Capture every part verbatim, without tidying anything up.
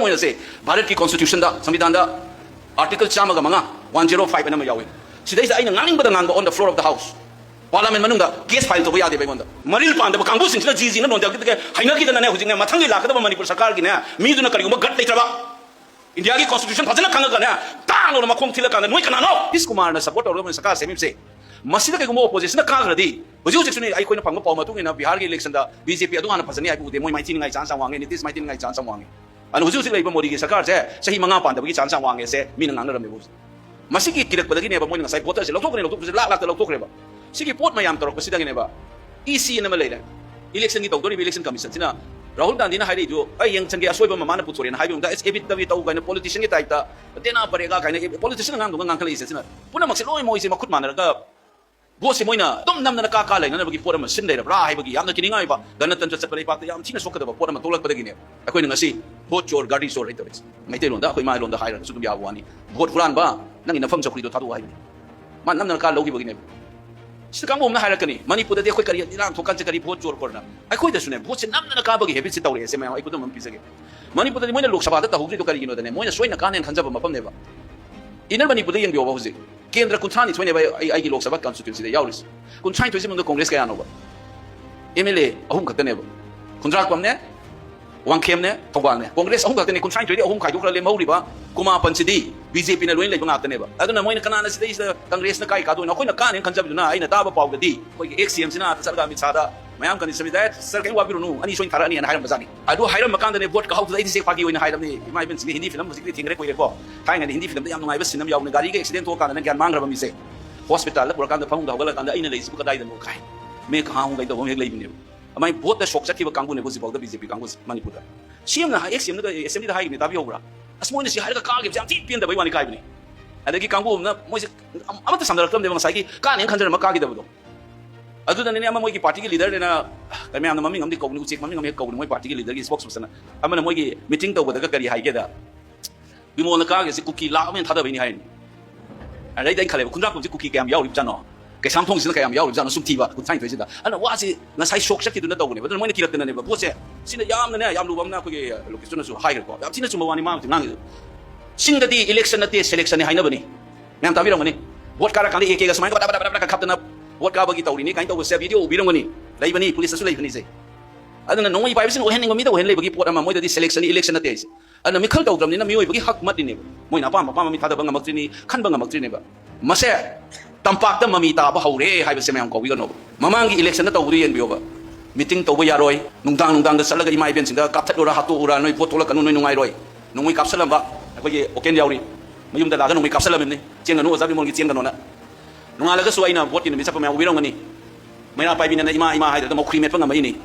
ꯑꯣꯏꯅꯁꯦ, ꯚꯥꯔꯠꯀꯤ ꯀꯣꯟꯁꯇꯤꯇ꯭ꯌꯨꯁꯟꯗ, ꯁꯪꯕꯤꯙꯥꯟꯗ, ꯑꯥꯔꯇꯤꯀꯜ ꯆꯥꯝꯃꯒ ꯃꯉꯥ, ꯋꯥꯟ ꯖꯤꯔꯣ ꯐꯥꯏꯚ ꯑꯅ ꯑꯃ ꯌꯥꯎꯏ꯫ ꯁꯤꯗꯩꯁꯤꯗ ꯑꯩꯅ ꯉꯥꯡꯅꯤꯡꯕꯗ ꯉꯥꯡꯕ on the floor of the house, ꯄꯥꯔꯂꯥꯃꯦꯟ ꯃꯅꯨꯡꯗ ꯀꯦꯁ ꯐꯥꯏꯜ ꯇꯧꯕ ꯌꯥꯗꯦꯕ ꯑꯩꯉꯣꯟꯗ꯫ ꯃꯔꯤꯜ ꯄꯥꯟꯗꯕ ꯀꯥꯡꯕꯨꯁꯤꯡꯁꯤꯅ ꯖꯤ ꯖꯤꯅ ꯅꯣꯟꯊꯔꯛꯈꯤꯗꯒꯤ ꯍꯩꯅꯈꯤꯗꯅꯅꯦ, ꯍꯧꯖꯤꯛꯅꯦ, ꯃꯊꯪꯒꯤ ꯂꯥꯛꯀꯗꯕ ꯃꯅꯤꯄꯨꯔ ꯁꯔꯀꯥꯔꯒꯤꯅꯦ, ꯃꯤꯗꯨꯅ ꯀꯔꯤꯒꯨꯝꯕ ꯒꯠ ꯂꯩꯇ꯭ꯔꯕ, ꯏꯟꯗꯤꯌꯥꯒꯤ ꯀꯣꯟꯁꯇꯤꯇ꯭ꯌꯨꯁꯟ ꯐꯖꯅ ꯈꯪꯉꯒꯅꯦ, ꯇꯥꯡ ꯂꯧꯅ ꯃꯈꯣꯡ ꯊꯤꯜꯂꯀꯥꯟꯗ, "ꯅꯣꯏ ꯀꯅꯥꯅꯣ?" ꯅꯤꯇꯤꯁ ꯀꯨꯃꯥꯔꯅ ꯁꯄꯣꯔꯠ ꯇꯧꯔꯒ ꯃꯣꯏꯅ ꯁꯔꯀꯥꯔ ꯁꯦꯝꯃꯤꯕꯁꯦ, ꯃꯁꯤꯗ ꯀꯩꯒꯨꯝꯕ ꯑꯣꯄꯣꯖꯤꯁꯟꯅ ꯀꯥꯈ꯭ꯔꯗꯤ, ꯍꯧꯖꯤꯛ ꯍꯧꯖꯤꯛꯁꯨꯅꯦ, ꯑꯩꯈꯣꯏꯅ ꯐꯪꯕ ꯄꯥꯎ ꯃꯇꯨꯡ ꯏꯟꯅ ꯕꯤꯍꯥꯔꯒꯤ ꯏꯂꯦꯛꯁꯟꯗ ꯕꯤ ꯖꯦ ꯄꯤ ꯑꯗꯨ ꯍꯥꯟꯅ ꯐꯖꯅꯤ ꯍꯥꯏꯕ ꯎꯗꯦ, ꯃꯣꯏ ꯃꯥꯏꯊꯤꯅꯤꯡꯉꯥꯏ ꯆꯥꯟꯁ ꯌꯥꯝ ꯋꯥꯡꯉꯦ, ꯅꯤꯇꯤꯁ ꯃꯥꯏꯊꯤꯅꯤꯡꯉꯥꯏ ꯆꯥꯟꯁ ꯌꯥꯝ ꯋꯥꯡꯉꯦ꯫ ꯑꯗꯨꯅ ꯍꯧꯖꯤꯛ ꯍꯧꯖꯤꯛ ꯂꯩꯔꯤꯕ ꯃꯣꯗꯤꯒꯤ ꯁꯔꯀꯥꯔꯁꯦ ꯆꯍꯤ ꯃꯉꯥ ꯄꯥꯟꯗꯕꯒꯤ ꯆꯥꯟꯁ ꯌꯥꯝ ꯋꯥꯡꯉꯦ ꯁꯦ ꯃꯤꯅ ꯉꯥꯡꯅꯔꯝꯃꯦꯕ ꯍꯧꯖꯤꯛ꯫ ꯃꯁꯤꯒꯤ ꯀꯤꯔꯛꯄꯗꯒꯤꯅꯦꯕ ꯃꯣꯏꯅ ꯉꯁꯥꯏ ꯚꯣꯇꯔꯁꯦ ꯂꯧꯊꯣꯛꯈ꯭ꯔꯦ, ꯂꯧꯊꯣꯛꯄꯁꯦ ꯂꯥꯛ ꯂꯥꯛꯇ ꯂꯧꯊꯣꯛꯈ꯭ꯔꯦꯕ꯫ ꯁꯤꯒꯤ ꯄꯣꯠ ꯃꯌꯥꯝ ꯇꯧꯔꯛꯄꯁꯤꯗꯒꯤꯅꯦꯕ ꯏ ꯁꯤ ꯑꯃ ꯂꯩꯔꯦ꯫ ꯏꯂꯦꯛꯁꯟꯒꯤ ꯇꯧꯗꯣꯔꯤꯕ ꯏꯂꯦꯛꯁꯟ ꯀꯃꯤꯁꯟꯁꯤꯅ ꯔꯥꯍꯨꯜ ꯒꯥꯟꯙꯤꯅ ꯍꯥꯏꯔꯛꯏꯗꯨ, "ꯑꯩ ꯌꯦꯡꯁꯟꯒꯦ, ꯑꯁꯣꯏꯕ ꯑꯃ ꯃꯥꯅ ꯄꯨꯊꯣꯔꯛꯑꯦꯅ ꯍꯥꯏꯕ ꯑꯃꯗ, ꯑꯦꯁ ꯑꯦꯕꯤꯠ ꯇꯧꯏ ꯇꯧ" ꯀꯥꯏꯅ, ꯄꯣꯂꯤꯇꯤꯁꯤꯌꯟꯒꯤ ꯇꯥꯏꯞꯇ, "ꯗꯦꯅꯥ ꯄꯔꯦꯒꯥ" ꯀꯥꯏꯅ ꯄꯣꯂꯤꯇꯤꯁꯤꯌꯟ ꯑꯉꯥꯡꯗꯨꯒ ꯉꯥꯡꯈꯠꯂꯛꯏꯁꯦ, ꯁꯤꯅ ꯄꯨꯝꯅꯃꯛꯁꯦ ꯂꯣꯏ ꯃꯣꯏꯁꯦ ꯃꯈꯨꯠ ꯃꯥꯟꯅꯔꯒ ꯚꯣꯠꯁꯦ ꯃꯣꯏꯅ ꯑꯗꯨꯝ ꯅꯝꯗꯅ ꯀꯥ ꯀꯥ ꯂꯩꯅꯅꯕꯒꯤ ꯄꯣꯠ ꯑꯃ ꯁꯤꯟ ꯂꯩꯔꯕ꯭ꯔꯥ ꯍꯥꯏꯕꯒꯤ ꯌꯥꯝꯅ ꯀꯤꯅꯤꯡꯉꯥꯏ ꯑꯣꯏꯕ, ꯒꯅꯇꯟꯇ꯭ꯔ ꯆꯠꯄ ꯂꯩꯕꯥꯛꯇ ꯌꯥꯝ ꯊꯤꯅ ꯁꯣꯛꯀꯗꯕ ꯄꯣꯠ ꯑꯃ ꯊꯣꯛꯂꯛꯄꯗꯒꯤꯅꯦ ꯑꯩꯈꯣꯏꯅ ꯉꯁꯤ ꯚꯣꯠ ꯆꯣꯔ, ꯒꯥꯔꯤ ꯆꯣꯔ ꯍꯥꯏ ꯇꯧꯔꯤꯁꯦ꯫ ꯃꯩꯇꯩꯂꯣꯟꯗ, ꯑꯩꯈꯣꯏ ꯏꯃꯥ ꯂꯣꯟꯗ ꯍꯥꯏꯔꯒꯁꯨ ꯑꯗꯨꯝ ꯌꯥꯕ ꯋꯥꯅꯤ꯫ "ꯚꯣꯠ ꯍꯨꯔꯥꯟꯕ, ꯅꯪꯒꯤ ꯅꯐꯝ ꯆꯧꯀ꯭ꯔꯤꯗꯣ ꯊꯥꯗꯣꯛꯑꯣ" ꯍꯥꯏꯕꯅꯤ꯫ ꯃꯥ ꯅꯝꯗꯅ ꯀꯥ ꯂꯧꯈꯤꯕꯒꯤꯅꯦꯕ꯫ ꯁꯤꯗ ꯀꯥꯡꯕꯨ ꯑꯃꯅ ꯍꯥꯏꯔꯛꯀꯅꯤ, "ꯃꯅꯤꯄꯨꯔꯗꯗꯤ ꯑꯩꯈꯣꯏ ꯀꯔꯤ ꯏꯔꯥꯡ ꯊꯣꯛꯀꯥꯟꯁꯦ ꯀꯔꯤ ꯚꯣꯠ ꯆꯣꯔ ꯈꯣꯠꯅ?" ꯑꯩꯈꯣꯏꯗꯁꯨꯅꯦ ꯚꯣꯠꯁꯦ ꯅꯝꯗꯅ ꯀꯥꯕꯒꯤ ꯍꯦꯕꯤꯠꯁꯦ ꯇꯧꯔꯛꯑꯦ꯫ ꯁꯦ ꯃꯌꯥꯝ ꯑꯩ ꯈꯨꯗꯝ ꯑꯃ ꯄꯤꯖꯒꯦ꯫ ꯃꯅꯤꯄꯨꯔꯗꯗꯤ ꯃꯣꯏꯅ ꯂꯣꯛ ꯁꯚꯥꯗ ꯇꯧꯍꯧꯗ꯭ꯔꯤꯗꯣ ꯀꯔꯤꯒꯤꯅꯣꯗꯅꯦ, ꯃꯣꯏꯅ ꯁꯣꯏꯅ ꯀꯥꯟꯅꯦꯅ ꯈꯟꯖꯕ ꯃꯐꯝꯅꯦꯕ꯫ ꯏꯟꯅꯔ ꯃꯅꯤꯄꯨꯔꯗ ꯌꯦꯡꯕꯤꯌꯣꯕ ꯍꯧꯖꯤꯛ꯫ ꯀꯦꯟꯗ꯭ꯔ ꯀꯨꯟꯊ꯭ꯔꯥ ꯅꯤꯊꯣꯏꯅꯦꯕ ꯑꯩ, ꯑꯩꯒꯤ ꯂꯣꯛ ꯁꯚꯥ ꯀꯟꯁꯇꯤꯇ꯭ꯌꯨꯟꯁꯤꯗ ꯌꯥꯎꯔꯤꯁꯦ꯫ ꯀꯨꯟꯊ꯭ꯔꯥ ꯅꯤꯊꯣꯏꯁꯤ ꯃꯅꯨꯡꯗ ꯀꯣꯡꯒ꯭ꯔꯦꯁ ꯀꯌꯥꯅꯣꯕ? ꯑꯦꯝ ꯑꯦꯜ ꯑꯦ ꯑꯍꯨꯝ ꯈꯛꯇꯅꯦꯕ꯫ ꯈꯨꯟꯗ꯭ꯔꯥꯛꯄꯝꯅꯦ, ꯋꯥꯡꯈꯦꯝꯅꯦ, ꯊꯧꯕꯥꯜꯅꯦ꯫ ꯀꯣꯡꯒ꯭ꯔꯦꯁ ꯑꯍꯨꯝ ꯈꯛꯇꯅꯦ, ꯀꯨꯟꯊ꯭ꯔꯥ ꯅꯤꯊꯣꯏꯗꯤ ꯑꯍꯨꯝ ꯈꯥꯏꯗꯣꯛꯈ꯭ꯔ ꯂꯦꯝꯍꯧꯔꯤꯕ ꯀꯨꯟꯃꯥꯄꯟꯁꯤꯗꯤ ꯕꯤ ꯖꯦ ꯄꯤꯅ ꯂꯣꯏꯅ ꯂꯩꯕ ꯉꯥꯛꯇꯅꯦꯕ꯫ ꯑꯗꯨꯅ ꯃꯣꯏꯅ ꯀꯅꯥꯅ ꯁꯤꯗꯩꯁꯤꯗ ꯀꯪꯒ꯭ꯔꯦꯁꯅ ꯀꯥꯏ ꯀꯥꯗꯣꯏꯅꯣ? ꯑꯩꯈꯣꯏꯅ ꯀꯥꯅꯦꯅ ꯈꯟꯖꯕꯗꯨꯅ ꯑꯩꯅ ꯇꯥꯕ ꯄꯥꯎꯗꯗꯤ ꯑꯩꯈꯣꯏꯒꯤ ꯑꯦꯛꯁ ꯁꯤ ꯑꯦꯝꯁꯤꯅ ꯑꯥꯗ ꯆꯠꯂꯒ ꯑꯃꯤꯠ ꯁꯥꯗ ꯃꯌꯥꯝ ꯀꯟꯗꯤꯁꯟ ꯁꯤꯗ, "ꯁꯥꯔ, ꯀꯩꯝ ꯋꯥꯕꯤꯔꯨꯅꯨ, ꯑꯅꯤ ꯁꯣꯏꯅ ꯊꯥꯔꯛꯑꯅꯤꯅ" ꯍꯥꯏꯔꯝꯕꯖꯥꯠꯅꯤ꯫ ꯑꯗꯨ ꯍꯥꯏꯔꯝꯕ ꯀꯥꯟꯗꯅꯦ ꯚꯣꯠ ꯀꯥꯍꯧꯗꯗ ꯑꯩꯗꯤ ꯆꯦꯛ ꯐꯥꯒꯤ ꯑꯣꯏꯅ ꯍꯥꯏꯔꯝꯅꯤ꯫ ꯏꯃꯥ ꯏꯕꯦꯟꯁꯤꯡꯗꯤ ꯍꯤꯟꯗꯤ ꯐꯤꯂꯝ ꯍꯧꯖꯤꯛꯇꯤ ꯊꯦꯡꯅꯔꯦ ꯀꯨꯏꯔꯦꯀꯣ꯫ ꯊꯥꯏꯅꯉꯩꯗꯤ ꯍꯤꯟꯗꯤ ꯐꯤꯂꯝꯗ ꯌꯥꯝ ꯅꯨꯡꯉꯥꯏꯕ ꯁꯤꯟ ꯑꯃ ꯌꯥꯎꯕꯅꯦ, ꯒꯥꯔꯤꯒ ꯑꯦꯛꯁꯤꯗꯦꯟ ꯊꯣꯛꯑꯀꯥꯟꯗꯅ ꯒ꯭ꯌꯥꯟ ꯃꯥꯡꯈ꯭ꯔꯕ ꯃꯤꯁꯦ꯫ ꯍꯣꯁꯄꯤꯇꯥꯜꯗ ꯄꯨꯔꯀꯥꯟꯗ ꯐꯃꯨꯡꯗ ꯍꯧꯒꯠꯂꯀꯥꯟꯗ "ꯑꯩꯅ ꯂꯩꯁꯤꯕꯨ ꯀꯗꯥꯏꯗꯅꯣ?" ꯀꯥꯏ꯫ ꯃꯦ ꯀꯍꯥ ꯍꯨ ꯀꯥꯏ ꯇꯧꯕ ꯑꯃ ꯍꯦꯛ ꯂꯩꯕꯅꯦꯕ꯫ ꯑꯗꯨꯃꯥꯏꯅ ꯚꯣꯠꯇ ꯁꯣꯛ ꯆꯠꯈꯤꯕ ꯀꯥꯡꯕꯨꯅꯦꯕ ꯍꯧꯖꯤꯛꯐꯥꯎꯗ ꯕꯤ ꯖꯦ ꯄꯤ ꯀꯥꯡꯕꯨꯁꯦ ꯃꯅꯤꯄꯨꯔꯗ꯫ ꯁꯤ ꯑꯦꯝꯅ ꯍꯥꯏ-, ꯑꯦꯛꯁ ꯁꯤ ꯑꯦꯝꯅꯒ ꯑꯦꯁꯦꯝꯕ꯭ꯂꯤꯗ ꯍꯥꯏꯈꯤꯕꯅꯦ, ꯇꯥꯕꯤꯍꯧꯕ꯭ꯔꯥ? "ꯑꯁ, ꯃꯣꯏꯅ ꯁꯤ ꯍꯥꯏꯔꯒ ꯀꯥꯈꯤꯕꯁꯦ ꯌꯥꯝ ꯊꯤ ꯄꯦꯟꯗꯕꯩ ꯋꯥꯅꯤ" ꯀꯥꯏꯕꯅꯦ꯫ ꯑꯗꯒꯤ ꯀꯥꯡꯕꯨ ꯑꯃꯅ ꯃꯣꯏꯁꯦ ꯑꯃꯠꯇ ꯁꯝꯅꯔꯛꯇꯕꯅꯦꯕ, ꯉꯁꯥꯏꯒꯤ ꯀꯥꯅꯦꯅ ꯈꯟꯖꯔꯝꯃ ꯀꯥꯈꯤꯗꯕꯗꯣ꯫ ꯑꯗꯨꯗꯅꯤꯅꯦ ꯑꯃ ꯃꯣꯏꯒꯤ ꯄꯥꯔꯇꯤꯒꯤ ꯂꯤꯗꯔꯅꯦꯅ, ꯃꯌꯥꯝꯅ ꯃꯃꯤꯡ ꯑꯃꯗꯤ ꯀꯧꯕꯅꯤ, ꯎꯆꯦꯛ ꯃꯃꯤꯡ ꯑꯃ ꯍꯦꯛ ꯀꯧꯕꯅꯤ, ꯃꯣꯏ ꯄꯥꯔꯇꯤꯒꯤ ꯂꯤꯗꯔꯒꯤ ꯁ꯭ꯄꯣꯛꯁ ꯄꯔꯁꯟ ꯑꯃꯅ ꯃꯣꯏꯒꯤ ꯃꯤꯇꯤꯡ ꯇꯧꯕꯗꯒ ꯀꯔꯤ ꯍꯥꯏꯒꯦꯗ, "ꯕꯤꯃꯣꯜꯅ ꯀꯥꯈ꯭ꯔꯤꯁꯦ ꯀꯨꯀꯤ ꯂꯥꯛ ꯑꯃ ꯍꯦꯟꯅ ꯊꯥꯗꯕꯩꯅꯤ" ꯍꯥꯏꯅꯤ꯫ ꯑꯗꯩꯗꯤ ꯑꯩꯅ ꯈꯜꯂꯦꯕ, "ꯈꯨꯟꯗ꯭ꯔꯥꯛꯄꯝꯁꯦ ꯀꯨꯀꯤ ꯀꯌꯥꯝ ꯌꯥꯎꯔꯤꯕꯖꯥꯠꯅꯣ?" ꯀꯩꯁꯥꯝꯊꯣꯡꯁꯤꯅ ꯀꯌꯥꯝ ꯌꯥꯎꯔꯤꯕꯖꯥꯠꯅꯣ ꯁꯨꯝ ꯊꯤꯕ ꯀꯨꯟꯊ꯭ꯔꯥꯅꯤꯊꯣꯏꯁꯤꯗ꯫ ꯑꯗꯨꯅ ꯋꯥꯁꯤ ꯉꯁꯥꯏ ꯁꯣꯛ ꯆꯠꯈꯤꯗꯨꯅ ꯇꯧꯕꯅꯦꯕ꯫ ꯑꯗꯨꯅ ꯃꯣꯏꯅ ꯀꯤꯔꯛꯇꯅꯅꯦꯕ꯫ ꯄꯣꯠꯁꯦ ꯁꯤꯅ ꯌꯥꯝꯅꯅꯦ, ꯌꯥꯝ ꯂꯨꯕ ꯑꯃꯅ ꯑꯩꯈꯣꯏꯒꯤ ꯂꯣꯀꯦꯁꯟꯅꯁꯨ ꯍꯥꯏꯈ꯭ꯔꯦꯀꯣ꯫ ꯌꯥꯝ ꯊꯤꯅ ꯆꯨꯝꯕ ꯋꯥꯅꯤ ꯃꯥ ꯍꯧꯖꯤꯛ ꯉꯥꯡꯉꯤꯗꯣ꯫ ꯆꯤꯡꯗꯗꯤ ꯏꯂꯦꯛꯁꯟ ꯅꯠꯇꯦ, ꯁꯦꯂꯦꯛꯁꯟꯅꯤ ꯍꯥꯏꯅꯕꯅꯤ꯫ ꯃꯌꯥꯝ ꯇꯥꯕꯤꯔꯝꯒꯅꯤ꯫ ꯚꯣꯠ ꯀꯥꯔꯀꯥꯟꯗ ꯑꯦ ꯀꯦꯒ ꯁꯨꯃꯥꯏꯅ ꯕꯗꯥ ꯕꯗꯥ ꯕꯗꯥ ꯕꯗꯥ ꯈꯥꯞꯇꯅ ꯚꯣꯠ ꯀꯥꯕꯒꯤ ꯇꯧꯔꯤꯅꯤ ꯀꯥꯏꯅ ꯇꯧꯕꯁꯦ ꯚꯤꯗꯤꯑꯣ ꯎꯕꯤꯔꯝꯒꯅꯤ꯫ ꯂꯩꯕꯅꯤ, ꯄꯨꯂꯤꯁꯇꯁꯨ ꯂꯩꯕꯅꯤꯁꯦ꯫ ꯑꯗꯨꯅ ꯅꯣꯡꯃꯩ ꯄꯥꯏꯕꯁꯤꯡ ꯑꯣꯏꯍꯟꯅꯤꯡꯕ ꯃꯤꯗ ꯑꯣꯏꯍꯟ ꯂꯩꯕꯒꯤ ꯄꯣꯠ ꯑꯃ, ꯃꯣꯏꯗꯗꯤ ꯁꯦꯂꯦꯛꯁꯟꯅꯤ, ꯏꯂꯦꯛꯁꯟ ꯅꯠꯇꯦ ꯍꯥꯏꯁꯦ꯫ ꯑꯗꯨꯅ ꯃꯤꯈꯜ ꯇꯧꯗ꯭ꯔꯕꯅꯤꯅ ꯃꯤꯑꯣꯏꯕꯒꯤ ꯍꯛ ꯃꯠꯂꯤꯅꯦꯕ꯫ ꯃꯣꯏꯅ ꯑꯄꯥꯝꯕ ꯑꯄꯥꯝꯕ ꯃꯤ ꯊꯥꯗꯕ ꯉꯝꯃꯛꯇ꯭ꯔꯤꯅꯤ, ꯈꯟꯕ ꯉꯝꯃꯛꯇ꯭ꯔꯤꯅꯦꯕ꯫ ꯃꯁꯦ ꯇꯝꯄꯥꯛꯇ ꯃꯃꯤ ꯇꯥꯕ ꯍꯧꯔꯦ ꯍꯥꯏꯕꯁꯦ ꯃꯌꯥꯝ ꯀꯥꯎꯕꯤꯒꯅꯣꯕ꯫ ꯃꯃꯥꯡꯒꯤ ꯏꯂꯦꯛꯁꯟꯗ ꯇꯧꯕꯗꯨ ꯌꯦꯡꯕꯤꯌꯣꯕ꯫ ꯃꯤꯇꯤꯡ ꯇꯧꯕ ꯌꯥꯔꯣꯏ, ꯅꯨꯡꯗꯥꯡ ꯅꯨꯡꯗꯥꯡꯗ ꯆꯠꯂꯒ ꯏꯃꯥ ꯏꯕꯦꯟꯁꯤꯡꯗ ꯀꯥꯞꯊꯠꯂꯨꯔ, ꯍꯥꯠꯇꯣꯛꯎꯔ, ꯅꯣꯏ ꯚꯣꯠ ꯊꯣꯛꯂꯛꯀꯅꯨ, ꯅꯣꯏ ꯅꯨꯡꯉꯥꯏꯔꯣꯏ꯫ ꯅꯣꯡꯃꯩ ꯀꯥꯞꯁꯜꯂꯝꯕ ꯑꯩꯈꯣꯏꯒꯤ ꯑꯣꯀꯦꯟ ꯌꯥꯎꯔꯤ, ꯃꯌꯨꯝꯗ ꯂꯥꯛꯑꯒ ꯅꯣꯡꯃꯩ ꯀꯥꯞꯁꯜꯂꯝꯃꯤꯕꯅꯤ, "ꯆꯦꯟꯒꯅꯨ, ꯑꯣꯖꯥ ꯕꯤꯃꯣꯜꯒꯤ ꯆꯦꯟꯒꯅꯣꯅ"꯫ ꯅꯣꯡꯉꯥꯜꯂꯒꯁꯨ ꯑꯩꯅ ꯚꯣꯠꯀꯤ ꯅꯨꯃꯤꯠ ꯆꯠꯄ ꯃꯌꯥꯝ ꯎꯕꯤꯔꯝꯒꯅꯤ꯫ ꯃꯩꯔꯥ ꯄꯥꯏꯕꯤꯅꯅ ꯏꯃꯥ ꯏꯃꯥ ꯍꯥꯏꯗꯨꯗ ꯃꯧꯈ꯭ꯔꯤ ꯃꯦꯠꯄ ꯉꯝꯃꯛꯏꯅꯤ,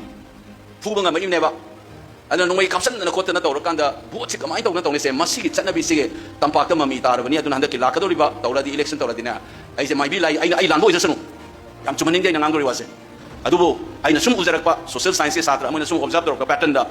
ꯐꯨꯕ ꯉꯝꯃꯛꯏꯕꯅꯦꯕ꯫ ꯑꯗꯨꯅ ꯅꯣꯡꯃꯩ ꯀꯥꯞꯁꯟꯗꯅ ꯈꯣꯠꯇꯅ ꯇꯧꯔꯀꯥꯟꯗ ꯚꯣꯠꯁꯤ ꯀꯃꯥꯏꯅ ꯇꯧꯅ ꯇꯧꯅꯤꯁꯦ? ꯃꯁꯤꯒꯤ ꯆꯠꯅꯕꯤꯁꯤꯒꯤ ꯇꯝꯄꯥꯛꯇ ꯃꯃꯤ ꯇꯥꯔꯕꯅꯤ꯫ ꯑꯗꯨꯅ ꯍꯟꯗꯛꯀꯤ ꯂꯥꯛꯀꯗꯧꯔꯤꯕ ꯇꯧꯔꯗꯤ, ꯏꯂꯦꯛꯁꯟ ꯇꯧꯔꯗꯤꯅꯦ, ꯑꯩꯁꯦ ꯃꯥꯏꯕꯤ ꯂꯥꯏ, ꯑꯩꯅ, ꯑꯩ ꯂꯥꯟꯕ ꯑꯣꯏꯖꯁꯅꯨ, ꯌꯥꯝ ꯆꯨꯝꯍꯟꯅꯤꯡꯗꯦ ꯑꯩꯅ ꯉꯥꯡꯗꯧꯔꯤ ꯋꯥꯁꯦ꯫ ꯑꯗꯨꯕꯨ ꯑꯩꯅ ꯁꯨꯝ ꯎꯖꯔꯛꯄ ꯁꯣꯁꯤꯌꯦꯜ ꯁꯥꯏꯟꯁꯀꯤ ꯁꯥꯇ꯭ꯔ ꯑꯃ ꯑꯣꯏꯅ ꯁꯨꯝ ꯑꯣꯕꯖꯥꯔꯕ ꯇꯧꯔꯛꯄ ꯄꯦꯇꯔꯟꯗ,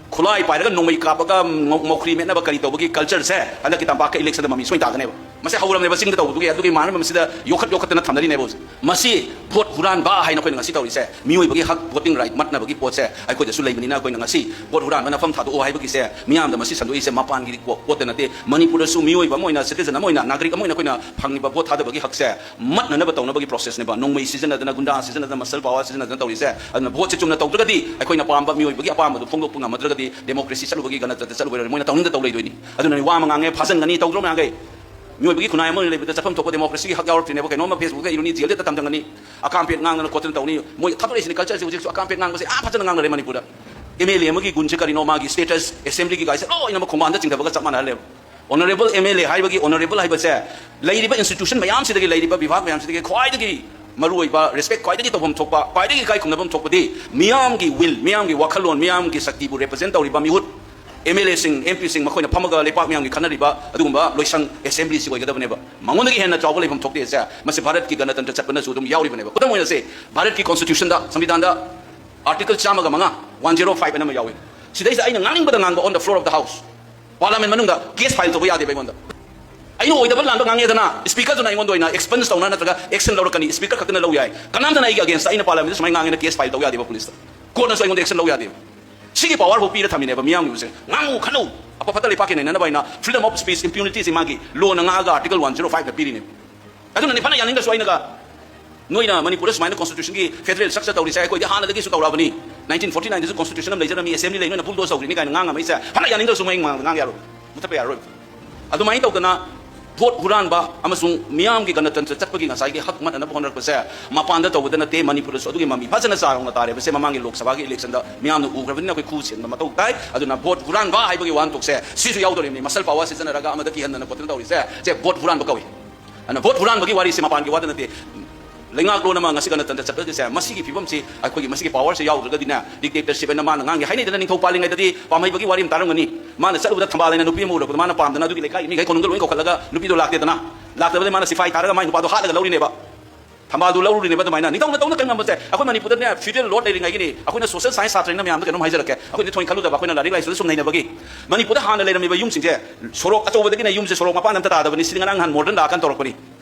ꯈꯨꯠꯂꯥꯏ ꯄꯥꯏꯔꯒ ꯅꯣꯡꯃꯩ ꯀꯥꯞꯄꯒ ꯃꯧ-, ꯃꯧꯈ꯭ꯔꯤ ꯃꯦꯠꯅꯕ ꯀꯔꯤ ꯇꯧꯕꯒꯤ ꯀꯜꯆꯔꯁꯦ ꯍꯟꯗꯛꯀꯤ ꯇꯝꯄꯥꯛꯀ ꯏꯂꯦꯛꯁꯟꯗ ꯃꯃꯤ ꯁꯣꯏꯅ ꯇꯥꯒꯅꯦꯕ꯫ ꯃꯁꯤ ꯍꯧꯔꯝꯅꯦꯕ ꯆꯤꯡꯗ ꯇꯧꯕꯗꯨꯒꯤ, ꯑꯗꯨꯒꯤ ꯃꯥꯟꯅꯕ ꯃꯁꯤꯗ ꯌꯣꯛꯈꯠ ꯌꯣꯛꯈꯠꯇꯅ ꯊꯝꯅꯔꯤꯅꯦꯕ ꯍꯧꯖꯤꯛ꯫ ꯃꯁꯤ ꯚꯣꯠ ꯍꯨꯔꯥꯟꯕ ꯍꯥꯏꯅ ꯑꯩꯈꯣꯏꯅ ꯉꯁꯤ ꯇꯧꯔꯤꯁꯦ, ꯃꯤꯑꯣꯏꯕꯒꯤ ꯍꯛ, ꯚꯣꯇꯤꯡ ꯔꯥꯏꯠ ꯃꯠꯅꯕꯒꯤ ꯄꯣꯠꯁꯦ ꯑꯩꯈꯣꯏꯗꯁꯨ ꯂꯩꯕꯅꯤꯅ, ꯑꯩꯈꯣꯏꯅ ꯉꯁꯤ ꯚꯣꯠ ꯍꯨꯔꯥꯟꯕ ꯅꯐꯝ ꯊꯥꯗꯣꯛꯑꯣ ꯍꯥꯏꯕꯒꯤꯁꯦ ꯃꯤꯌꯥꯝꯗ ꯃꯁꯤ ꯁꯟꯗꯣꯛꯏꯁꯦ ꯃꯄꯥꯟꯒꯤ ꯄꯣ-, ꯄꯣꯠꯇ ꯅꯠꯇꯦ꯫ ꯃꯅꯤꯄꯨꯔꯗꯁꯨ ꯃꯤꯑꯣꯏꯕ ꯑꯃ ꯑꯣꯏꯅ, ꯁꯤꯇꯤꯖꯟ ꯑꯃ ꯑꯣꯏꯅ, ꯅꯥꯒꯔꯤꯛ ꯑꯃ ꯑꯣꯏꯅ ꯑꯩꯈꯣꯏꯅ ꯐꯪꯉꯤꯕ ꯚꯣꯠ ꯊꯥꯗꯕꯒꯤ ꯍꯛꯁꯦ ꯃꯠꯅꯅꯕ ꯇꯧꯅꯕꯒꯤ ꯄ꯭ꯔꯣꯁꯦꯁꯅꯦꯕ꯫ ꯅꯣꯡꯃꯩ ꯁꯤꯖꯤꯟꯅꯗꯅ, ꯒꯨꯟꯗꯥ ꯁꯤꯖꯤꯟꯅꯗꯅ, ꯃꯁꯜ ꯄꯥꯋꯔ ꯁꯤꯖꯤꯟꯅꯗꯅ ꯇꯧꯔꯤꯁꯦ꯫ ꯑꯗꯨꯅ ꯚꯣꯠꯁꯦ ꯆꯨꯝꯅ ꯇꯧꯗ꯭ꯔꯒꯗꯤ, ꯑꯩꯈꯣꯏꯅ ꯄꯥꯝꯕ ꯃꯤꯑꯣꯏꯕꯒꯤ ꯑꯄꯥꯝꯕꯗꯨ ꯐꯣꯡꯗꯣꯛꯄ ꯉꯝꯃꯗ꯭ꯔꯒꯗꯤ, ꯗꯦꯃꯣꯀ꯭ꯔꯦꯁꯤ ꯆꯠꯂꯨꯕꯒꯤ, ꯒꯅꯇꯟꯇ꯭ꯔ ꯆꯠꯂꯨꯕꯒꯤ ꯃꯣꯏꯅ ꯇꯧꯅꯤꯡꯗ ꯇꯧ ꯂꯩꯗꯣꯏꯅꯤ꯫ ꯑꯗꯨꯅ ꯋꯥ ꯑꯃ ꯉꯥꯡꯉꯦ, ꯐꯥꯖꯤꯟꯒꯅꯤ, ꯇꯧꯗ꯭ꯔꯣ ꯃꯌꯥꯝꯈꯩ? ꯃꯤꯑꯣꯏꯕꯒꯤ ꯈꯨꯟꯅꯥꯏ ꯑꯃ ꯑꯣꯏꯅ ꯂꯩꯕꯗ ꯆꯠꯐꯝ ꯊꯣꯛꯄ ꯗꯦꯃꯣꯀ꯭ꯔꯦꯁꯤꯒꯤ ꯍꯛ ꯌꯥꯎꯔꯛꯇ꯭ꯔꯤꯅꯦꯕ꯫ ꯀꯩꯅꯣꯝꯃ ꯐꯦꯁꯕꯨꯛꯇ ꯏꯔꯨꯅꯤ, ꯖꯦꯜꯗ ꯍꯦꯛꯇ ꯊꯝꯖꯟꯒꯅꯤ꯫ ꯑꯀꯥꯝ ꯄꯦꯠ ꯉꯥꯡꯗꯅ ꯈꯣꯠꯇꯅ ꯇꯧꯅꯤ꯫ ꯃꯣꯏ ꯊꯥꯗꯣꯔꯛꯏꯁꯤꯅꯤ ꯀꯜꯆꯔꯁꯦ ꯍꯧꯖꯤꯛꯁꯨ꯫ ꯑꯀꯥꯝ ꯄꯦꯠ ꯉꯥꯡꯕꯁꯦ ꯌꯥꯝ ꯐꯖꯅ ꯉꯥꯡꯅꯔꯦ ꯃꯅꯤꯄꯨꯔꯗ꯫ ꯑꯦꯝ ꯑꯦꯜ ꯑꯦ ꯑꯃꯒꯤ ꯒꯨꯟꯁꯦ ꯀꯔꯤꯅꯣ, ꯃꯥꯒꯤ ꯁ꯭ꯇꯦꯇꯁ, ꯑꯦꯁꯦꯝꯕ꯭ꯂꯤꯒꯤ ꯒꯥꯏꯁꯦ ꯂꯣꯏꯅꯃꯛ ꯈꯣꯡꯕꯥꯟꯗ ꯆꯤꯡꯊꯕꯒ ꯆꯞ ꯃꯥꯟꯅꯍꯜꯂꯦꯕ꯫ ꯑꯣꯅꯔꯦꯕꯜ ꯑꯦꯝ ꯑꯦꯜ ꯑꯦ ꯍꯥꯏꯕꯒꯤ, ꯑꯣꯅꯔꯦꯕꯜ ꯍꯥꯏꯕꯁꯦ ꯂꯩꯔꯤꯕ ꯏꯟꯁꯇꯤꯇ꯭ꯌꯨꯁꯟ ꯃꯌꯥꯝꯁꯤꯗꯒꯤ, ꯂꯩꯔꯤꯕ ꯕꯤꯚꯥꯒ ꯃꯌꯥꯝꯁꯤꯗꯒꯤ ꯈ꯭ꯋꯥꯏꯗꯒꯤ ꯃꯔꯨꯑꯣꯏꯕ, ꯔꯦꯁꯄꯦꯛ ꯈ꯭ꯋꯥꯏꯗꯒꯤ ꯇꯧꯐꯝ ꯊꯣꯛꯄ, ꯈ꯭ꯋꯥꯏꯗꯒꯤ ꯏꯀꯥꯏ ꯈꯨꯝꯅꯐꯝ ꯊꯣꯛꯄꯗꯤ ꯃꯤꯌꯥꯝꯒꯤ ꯋꯤꯜ, ꯃꯤꯌꯥꯝꯒꯤ ꯋꯥꯈꯜꯂꯣꯟ, ꯃꯤꯌꯥꯝꯒꯤ ꯁꯛꯇꯤꯕꯨ ꯔꯦꯄ꯭ꯔꯖꯦꯟ ꯇꯧꯔꯤꯕ ꯃꯤꯍꯨꯠ, ꯑꯦꯝ ꯑꯦꯜ ꯑꯦꯁꯤꯡ, ꯑꯦꯝ ꯄꯤꯁꯤꯡ, ꯃꯈꯣꯏꯅ ꯐꯝꯃꯒ ꯂꯩꯄꯥꯛ ꯃꯤꯌꯥꯝꯒꯤ ꯈꯟꯅꯔꯤꯕ ꯑꯗꯨꯒꯨꯝꯕ ꯂꯣꯏꯁꯪ ꯑꯦꯁꯦꯝꯕ꯭ꯂꯤꯁꯤ ꯑꯣꯏꯒꯗꯕꯅꯦꯕ꯫ ꯃꯉꯣꯟꯗꯒꯤ ꯍꯦꯟꯅ ꯆꯥꯎꯕ ꯂꯩꯐꯝ ꯊꯣꯛꯇꯦ ꯍꯥꯏꯁꯦ꯫ ꯃꯁꯤ ꯚꯥꯔꯠꯀꯤ ꯒꯅꯇꯟꯇ꯭ꯔ ꯆꯠꯄꯅꯁꯨ ꯑꯗꯨꯝ ꯌꯥꯎꯔꯤꯕꯅꯦꯕ꯫ ꯈꯨꯗꯝ ꯑꯣꯏꯅ ꯁꯦ, ꯚꯥꯔꯠꯀꯤ ꯀꯣꯟꯁꯇꯤꯇ꯭ꯌꯨꯁꯟꯗ, ꯁꯪꯕꯤꯙꯥꯟꯗ, ꯑꯥꯔꯇꯤꯀꯜ ꯆꯥꯝꯃꯒ ꯃꯉꯥ, ꯋꯥꯟ ꯖꯦꯔꯣ ꯐꯥꯏꯚ ꯑꯅ ꯑꯃ ꯌꯥꯎꯏ꯫ ꯁꯤꯗꯩꯁꯤꯗ ꯑꯩꯅ ꯉꯥꯡꯅꯤꯡꯕꯗ ꯉꯥꯡꯕ on the floor of the house, ꯄꯥꯔꯂꯥꯃꯦꯟ ꯃꯅꯨꯡꯗ ꯀꯦꯁ ꯐꯥꯏꯜ ꯇꯧꯕ ꯌꯥꯗꯦꯕ ꯑꯩꯉꯣꯟꯗ꯫ ꯑꯩꯅ ꯑꯣꯏꯗꯕ ꯂꯥꯟꯕ ꯉꯥꯡꯉꯦꯗꯅ, speakerꯗꯨꯅ ꯑꯩꯉꯣꯟꯗ ꯑꯣꯏꯅ expunge ꯇꯧꯅ ꯅꯠꯇ꯭ꯔꯒ action ꯂꯧꯔꯛꯀꯅꯤ꯫ Speaker ꯈꯛꯇꯅ ꯂꯧ ꯌꯥꯏ꯫ ꯀꯅꯥꯝꯇꯅ ꯑꯩꯒꯤ againstꯇ ꯑꯩꯅ ꯄꯥꯜꯂꯝꯃꯤꯗ ꯁꯨꯃꯥꯏꯅ ꯉꯥꯡꯉꯦꯅ case file ꯇꯧ ꯌꯥꯗꯦꯕ policeꯇ꯫ Courtꯅꯁꯨ ꯑꯩꯉꯣꯟꯗ action ꯂꯧ ꯌꯥꯗꯦꯕ꯫ ꯁꯤꯒꯤ powerꯐꯥꯎ ꯄꯤꯔ ꯊꯝꯃꯤꯅꯦꯕ ꯃꯤꯌꯥꯝꯒꯤꯁꯦ꯫ ꯉꯥꯡꯉꯨ ꯈꯜꯂꯨ꯫ ꯑꯐ ꯐꯠꯇ ꯂꯩꯄꯥꯛꯀꯤ ꯅꯩꯅꯅꯕ ꯍꯥꯏꯅ freedom of speech immunityꯁꯤ ꯃꯥꯒꯤ lawꯅ ꯉꯥꯛꯑꯒ article one zero fiveꯅ ꯄꯤꯔꯤꯅꯦ꯫ ꯑꯗꯨꯅꯅꯤ ꯐꯅ ꯌꯥꯅꯤꯡꯗ꯭ꯔꯁꯨ ꯑꯩꯅꯒ ꯅꯣꯏꯅ ꯃꯅꯤꯄꯨꯔꯗ ꯁꯨꯃꯥꯏꯅ constitutionꯒꯤ federal structure ꯇꯧꯔꯤꯁꯦ ꯑꯩꯈꯣꯏꯗꯤ ꯍꯥꯟꯅꯗꯒꯤꯁꯨ ꯇꯧꯔꯛꯑꯕꯅꯤ꯫ Nineteen forty nineꯗꯁꯨ constitution ꯑꯃ ꯂꯩꯖꯔꯝꯃꯤ, assembly ꯂꯩ, ꯅꯣꯏꯅ bulldoze ꯇꯧꯈ꯭ꯔꯤꯅꯤ ꯀꯥꯏꯅ ꯉꯥꯡꯉꯝꯃꯛꯏꯁꯦ ꯐꯅ ꯌꯥꯅꯤꯡꯗ꯭ꯔꯁꯨ ꯃꯌꯦꯛ ꯃꯥꯡꯗ ꯉꯥꯡ ꯌꯥꯔꯣꯏ꯫ ꯃꯨꯊꯠꯄ ꯌꯥꯔꯣꯏ꯫ ꯑꯗꯨꯃꯥꯏꯅ ꯇꯧꯗꯅ vote ꯍꯨꯔꯥꯟꯕ ꯑꯃꯁꯨꯡ ꯃꯤꯌꯥꯝꯒꯤ ꯒꯅꯇꯟꯇ꯭ꯔ ꯆꯠꯄꯒꯤ ꯉꯁꯥꯏꯒꯤ ꯍꯛ ꯃꯠꯅꯅꯕ ꯍꯣꯠꯅꯔꯛꯄꯁꯦ ꯃꯄꯥꯟꯗ ꯇꯧꯕꯗ ꯅꯠꯇꯦ, ꯃꯅꯤꯄꯨꯔꯗꯁꯨ ꯑꯗꯨꯒꯤ ꯃꯃꯤ ꯐꯖꯅ ꯆꯥꯎꯅ ꯇꯥꯔꯦꯕꯁꯦ ꯃꯃꯥꯡꯒꯤ ꯂꯣꯛ ꯁꯚꯥꯒꯤ electionꯗ ꯃꯤꯌꯥꯝꯅ ꯎꯈ꯭ꯔꯕꯅꯤꯅ ꯑꯩꯈꯣꯏ ꯈꯨ ꯁꯦꯟꯕ ꯃꯊꯧ ꯇꯥꯏ꯫ ꯑꯗꯨꯅ vote ꯍꯨꯔꯥꯟꯕ ꯍꯥꯏꯕꯒꯤ ꯋꯥꯍꯟꯊꯣꯛꯁꯦ ꯁꯤꯁꯨ ꯌꯥꯎꯗꯣꯔꯤꯕꯅꯤ꯫ Muscle power ꯁꯤꯖꯤꯟꯅꯔꯒ ꯑꯃꯗ ꯀꯤꯍꯟꯗꯅ ꯈꯣꯠꯇꯅ ꯇꯧꯔꯤꯁꯦ, ꯁꯦ vote ꯍꯨꯔꯥꯟꯕ ꯀꯧꯏ꯫ ꯑꯗꯨꯅ vote ꯍꯨꯔꯥꯟꯕꯒꯤ ꯋꯥꯔꯤꯁꯦ ꯃꯄꯥꯟꯒꯤ ꯋꯥꯗ ꯅꯠꯇꯦ꯫ ꯂꯩꯉꯥꯛꯂꯣꯟ ꯑꯃ ꯉꯁꯤ ꯒꯅꯇꯟꯇ꯭ꯔ ꯆꯠꯄꯒꯤꯁꯦ, ꯃꯁꯤꯒꯤ ꯐꯤꯕꯝꯁꯤ, ꯑꯩꯈꯣꯏꯒꯤ ꯃꯁꯤꯒꯤ powerꯁꯦ ꯌꯥꯎꯗ꯭ꯔꯒꯗꯤꯅꯦ, dictatorship ꯍꯥꯏꯅ ꯃꯥꯅ ꯉꯥꯡꯒꯦ ꯍꯥꯏꯅꯩꯗꯅ, ꯅꯤꯡꯊꯧ ꯄꯥꯜꯂꯤꯉꯩꯗꯗꯤ ꯄꯥꯝꯍꯩꯕꯒꯤ ꯋꯥꯔꯤ ꯑꯃ ꯇꯥꯔꯝꯒꯅꯤ꯫ ꯃꯥꯅ ꯆꯠꯂꯨꯕꯗ ꯊꯝꯕꯥꯜ ꯍꯥꯏꯅ ꯅꯨꯄꯤ ꯑꯃ ꯎꯔꯛꯄꯗ ꯃꯥꯅ ꯄꯥꯝꯗꯅ ꯑꯗꯨꯒꯤ ꯂꯩꯀꯥꯏꯒꯤ ꯃꯤꯈꯩ ꯈꯨꯅꯨꯡꯗ ꯂꯣꯏ ꯀꯧꯈꯠꯂꯒ ꯅꯨꯄꯤꯗꯣ ꯂꯥꯛꯇꯦꯗꯅ, ꯂꯥꯛꯇꯕꯗ ꯃꯥꯅ ꯁꯤꯐꯥꯏ ꯊꯥꯔꯒ ꯃꯥꯏ ꯅꯨꯄꯥꯗꯣ ꯍꯥꯠꯂꯒ ꯂꯧꯔꯤꯅꯦꯕ꯫ ꯊꯝꯕꯥꯜꯗꯨ ꯂꯧꯔꯨꯔꯤꯅꯦꯕ꯫ ꯑꯗꯨꯃꯥꯏꯅ ꯅꯤꯡꯊꯧꯅ ꯇꯧꯅ ꯀꯟ ꯉꯝꯕꯁꯦ, ꯑꯩꯈꯣꯏ ꯃꯅꯤꯄꯨꯔꯗꯅꯦ feudal lord ꯂꯩꯔꯤꯉꯩꯒꯤꯅꯤ꯫ ꯑꯩꯈꯣꯏꯅ social science ꯁꯥꯇ꯭ꯔꯅꯤꯅ ꯃꯌꯥꯝꯗ ꯀꯩꯅꯣꯝ ꯍꯥꯏꯖꯔꯛꯀꯦ, ꯑꯩꯈꯣꯏꯅ ꯊꯣꯏꯅ ꯈꯜꯂꯨꯗꯕ, ꯑꯩꯈꯣꯏꯅ ꯂꯥꯏꯔꯤꯛ ꯂꯥꯏꯁꯨꯗ ꯁꯨꯝ ꯅꯩꯅꯕꯒꯤ꯫ ꯃꯅꯤꯄꯨꯔꯗ ꯍꯥꯟꯅ ꯂꯩꯔꯝꯃꯤꯕ ꯌꯨꯝꯁꯤꯡꯁꯦ ꯁꯣꯔꯣꯛ ꯑꯆꯧꯕꯗꯒꯤꯅ ꯌꯨꯝꯁꯦ ꯁꯣꯔꯣꯛ ꯃꯄꯥꯟ ꯑꯝꯇ ꯇꯥꯗꯕꯅꯤ꯫ ꯁꯤꯗꯤ ꯉꯔꯥꯡ ꯅꯍꯥꯟ modern ꯂꯥꯛꯑꯀꯥꯟ ꯇꯧꯔꯛꯄꯅꯤ꯫